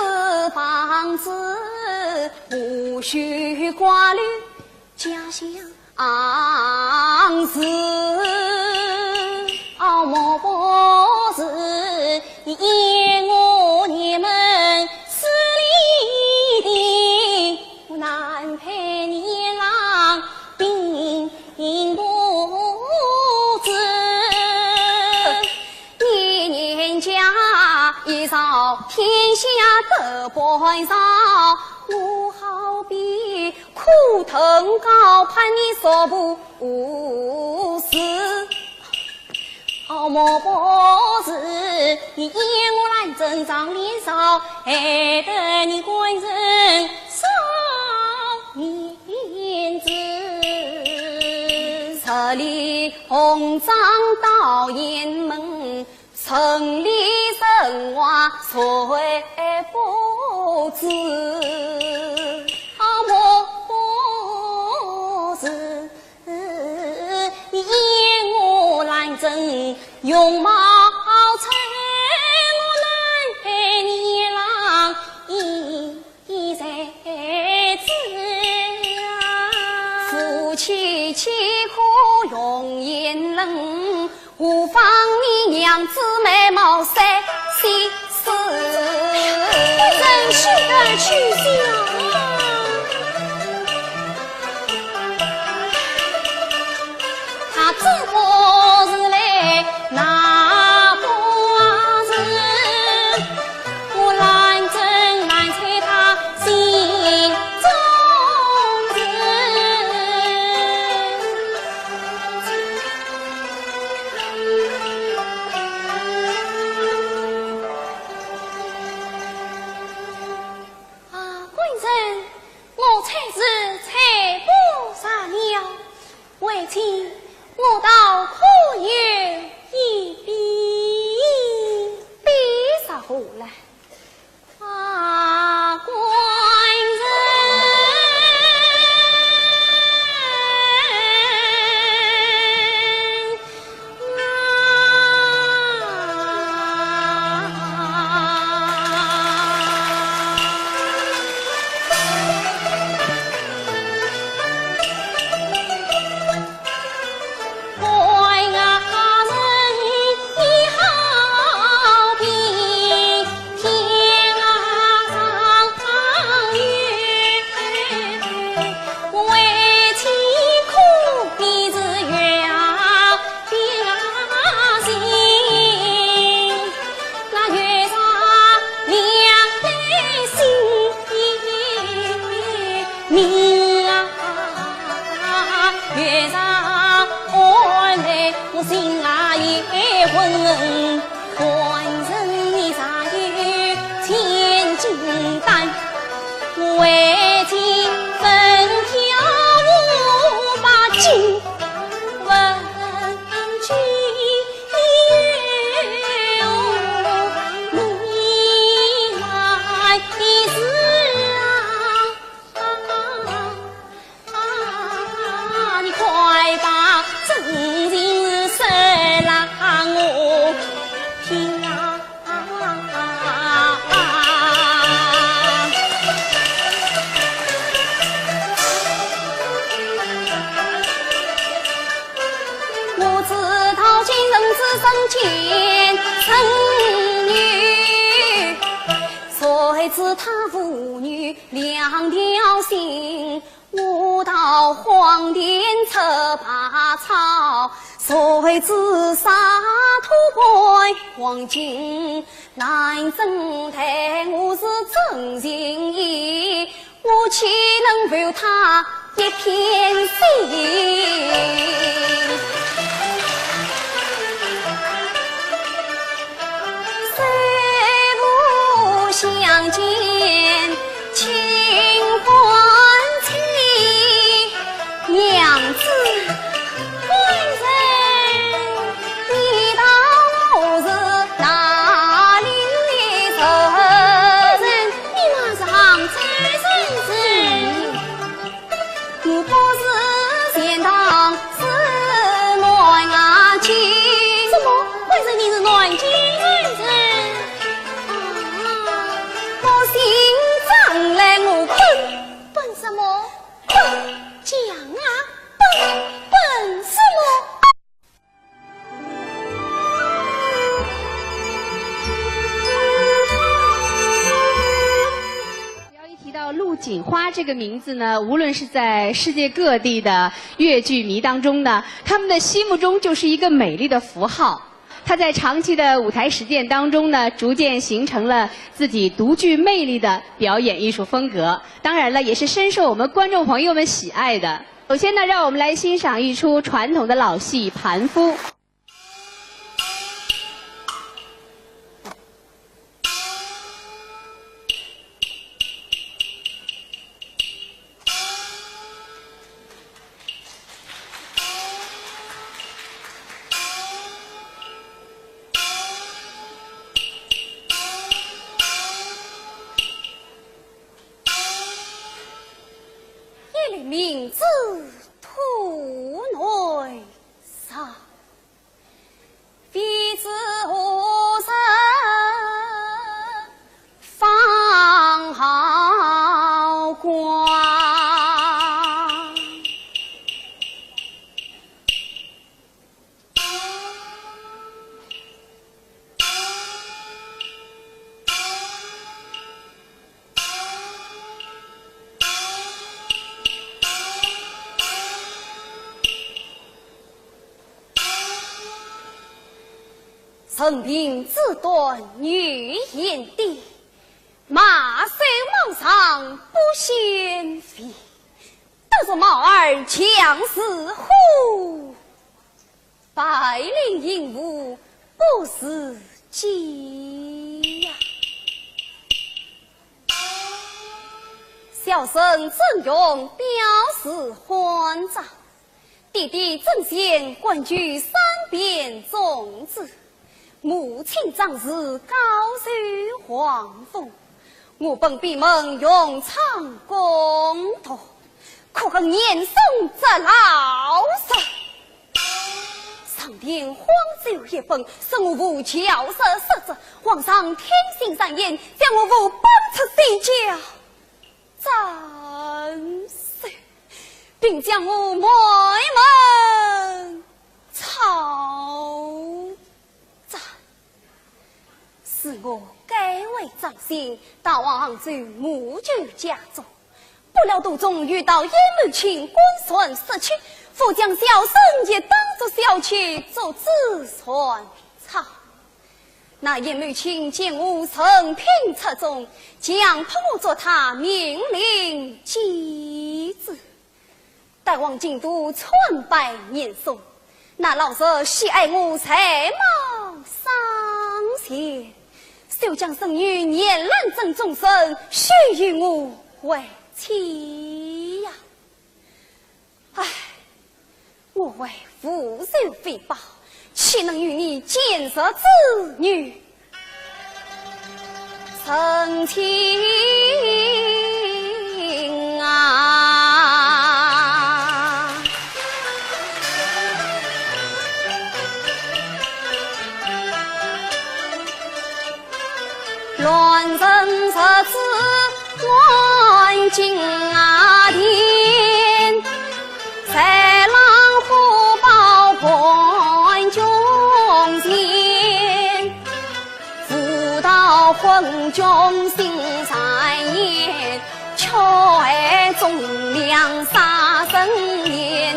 方知，何须挂虑 家乡事。哦，莫不是你嫌我年迈势利低，我难配你郎平平不知。你年家已少，天下得不少，我好比 苦藤高攀你所不是。哦，莫不是你嫌我兰贞长脸少，害得你官人少面子。十里红妆到雁门， 城里城外谁不知？啊，莫不是容貌称我男配，年郎已在子呀。夫妻岂可容颜冷，何妨你娘子美貌三千丝。不曾去而去想。 他只不过是来拿把子，我兰贞难猜他心中事。啊，官人，我猜是猜不着了。 为妻，我倒可有一比。比啥货来？啊，官人。娘子。官人，你道我是哪里人？官人，你乃是杭州人。 什么？官人，你是南京人？啊，我姓张，来我本。本什么？本，讲啊，本，本什么？ 只要一提到陆锦花这个名字呢，无论是在世界各地的越剧迷当中呢，他们的心目中就是一个美丽的符号。她在长期的舞台实践当中呢，逐渐形成了自己独具魅力的表演艺术风格。当然了，也是深受我们观众朋友们喜爱的。首先呢，让我们来欣赏一出传统的老戏《盘夫》。 一粒明珠吐内ស្រ。非知何日芳好光。人贫志短语言低，马瘦毛长不显肥。都说猫儿强似虎， 白绫鹦鹉不如鸡呀。小生曾荣表字欢章，爹爹曾铣官居三边总制，母亲张氏高授皇封，我本闭门用唱攻读， 可恨严嵩执老侄。上殿皇奏一本，说我无教师失职，皇上听信谗言，将我无本出西郊斩首，并将我满门抄斩。 是我改为张姓，逃往杭州母舅家中，不料途中遇到鄢懋卿官船失窃，父将小生也当作小妾，作仔船舱。那鄢懋卿见我人品出众，强迫我做他命令继子。 带往京都参拜严嵩，那老侄喜爱我才貌双全，就将孙女严兰贞终身许与我为妻呀。唉，我为父仇非报，岂能与你奸贼之女 成亲啊。乱臣贼子乱金殿，豺狼虎豹盘宫前。 无道昏君心谗言，却害忠良杀人言。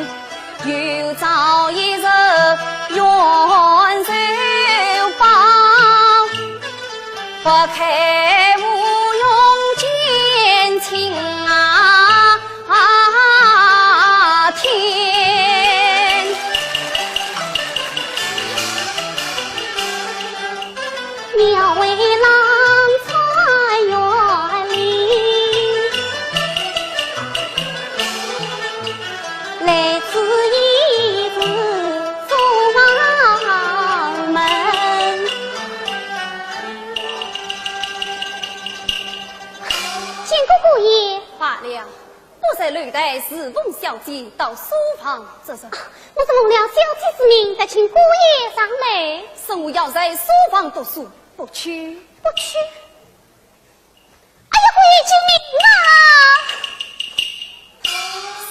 有朝一日冤仇报，不堪无用奸情啊！ 啊，天。描繪郎才园里，来此一次做王门。见过姑爷。罢了。 不在楼台侍奉小姐，到书房作乐。啊，我是奉了小姐之命，特请姑爷上来。说我要在书房读书，不去。不去？哎呀，姑爷救命啊！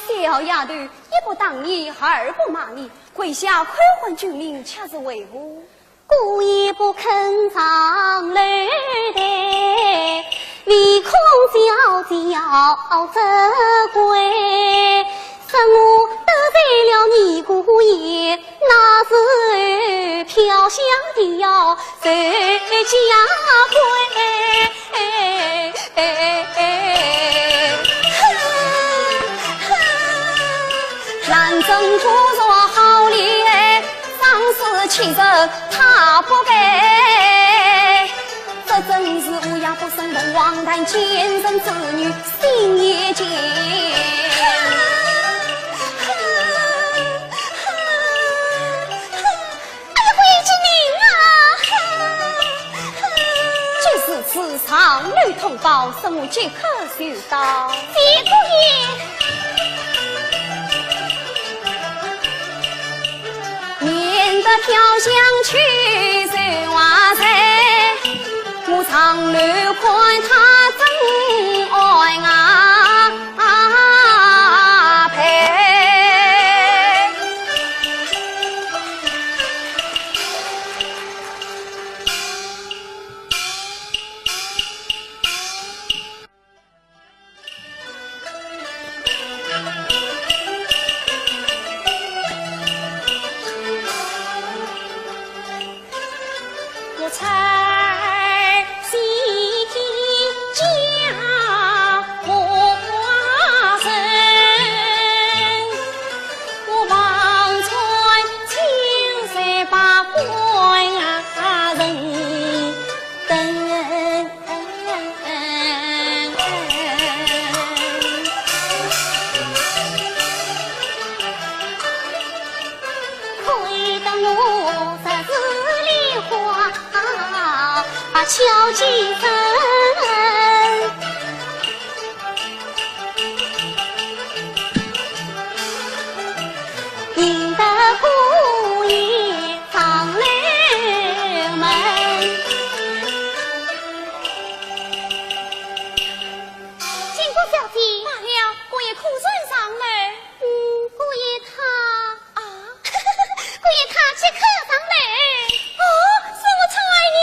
小丫头，一不打你，二不骂你，跪下叩唤救命，却是为何？ 姑爷不肯上楼台，唯恐小姐要责怪。说我得罪了你姑爷，那时飘香的要受家规。 兰贞固若好丽，张氏其实她不该。这真是乌鸦不生凤凰蛋，奸臣之女心也贱。 哎呀，姑爷救命啊！既如此，上楼通报，说我即刻就到。谢姑爷。免得飘香金谷小姐。罢了，姑爷可曾上来？嗯，姑爷他……啊，姑爷他即刻上来。哦，是我亲爱的人。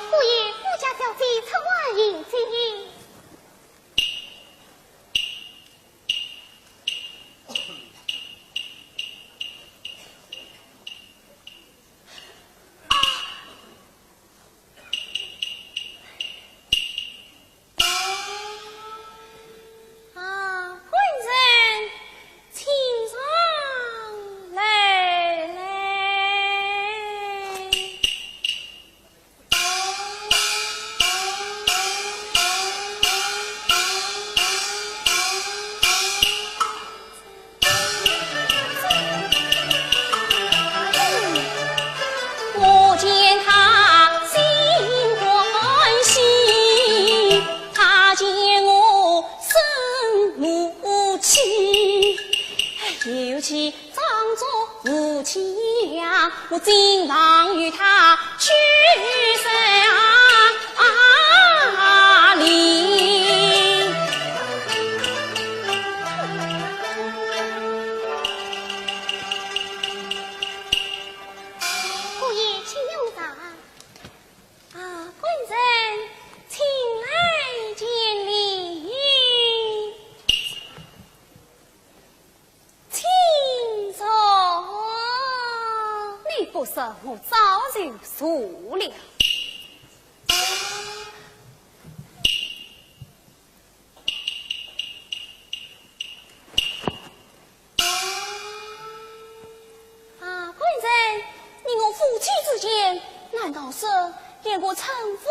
姑爷，我家小姐出外迎接。啊，官人，请上来，来。 我见他心欢喜，他见我生怒气，尤其仗着父亲呀，我经常与他去山里。 姑爷，请用茶。啊，官人，请来见礼。请坐。你不说，我早就坐了。 啊，官人，你我夫妻之间，难道是连个称呼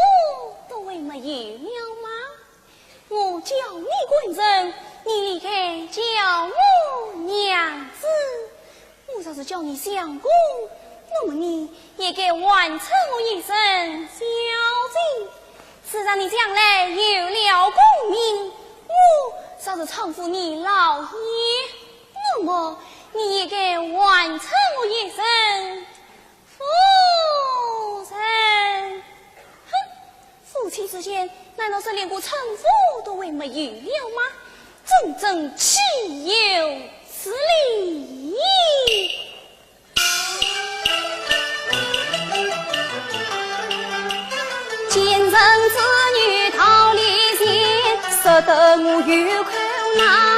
都还没有了吗？我叫你官人，你理该叫我娘子。我若是叫你相公，那么你也该还称我一声小姐。 自然你将来有了功名，我若是称呼你老爷，那么你也该还称我一声夫人。哼，夫妻之间难道是连个称呼都还没有了吗？真正岂有此理！ 见人之女桃李钱，说得我有口难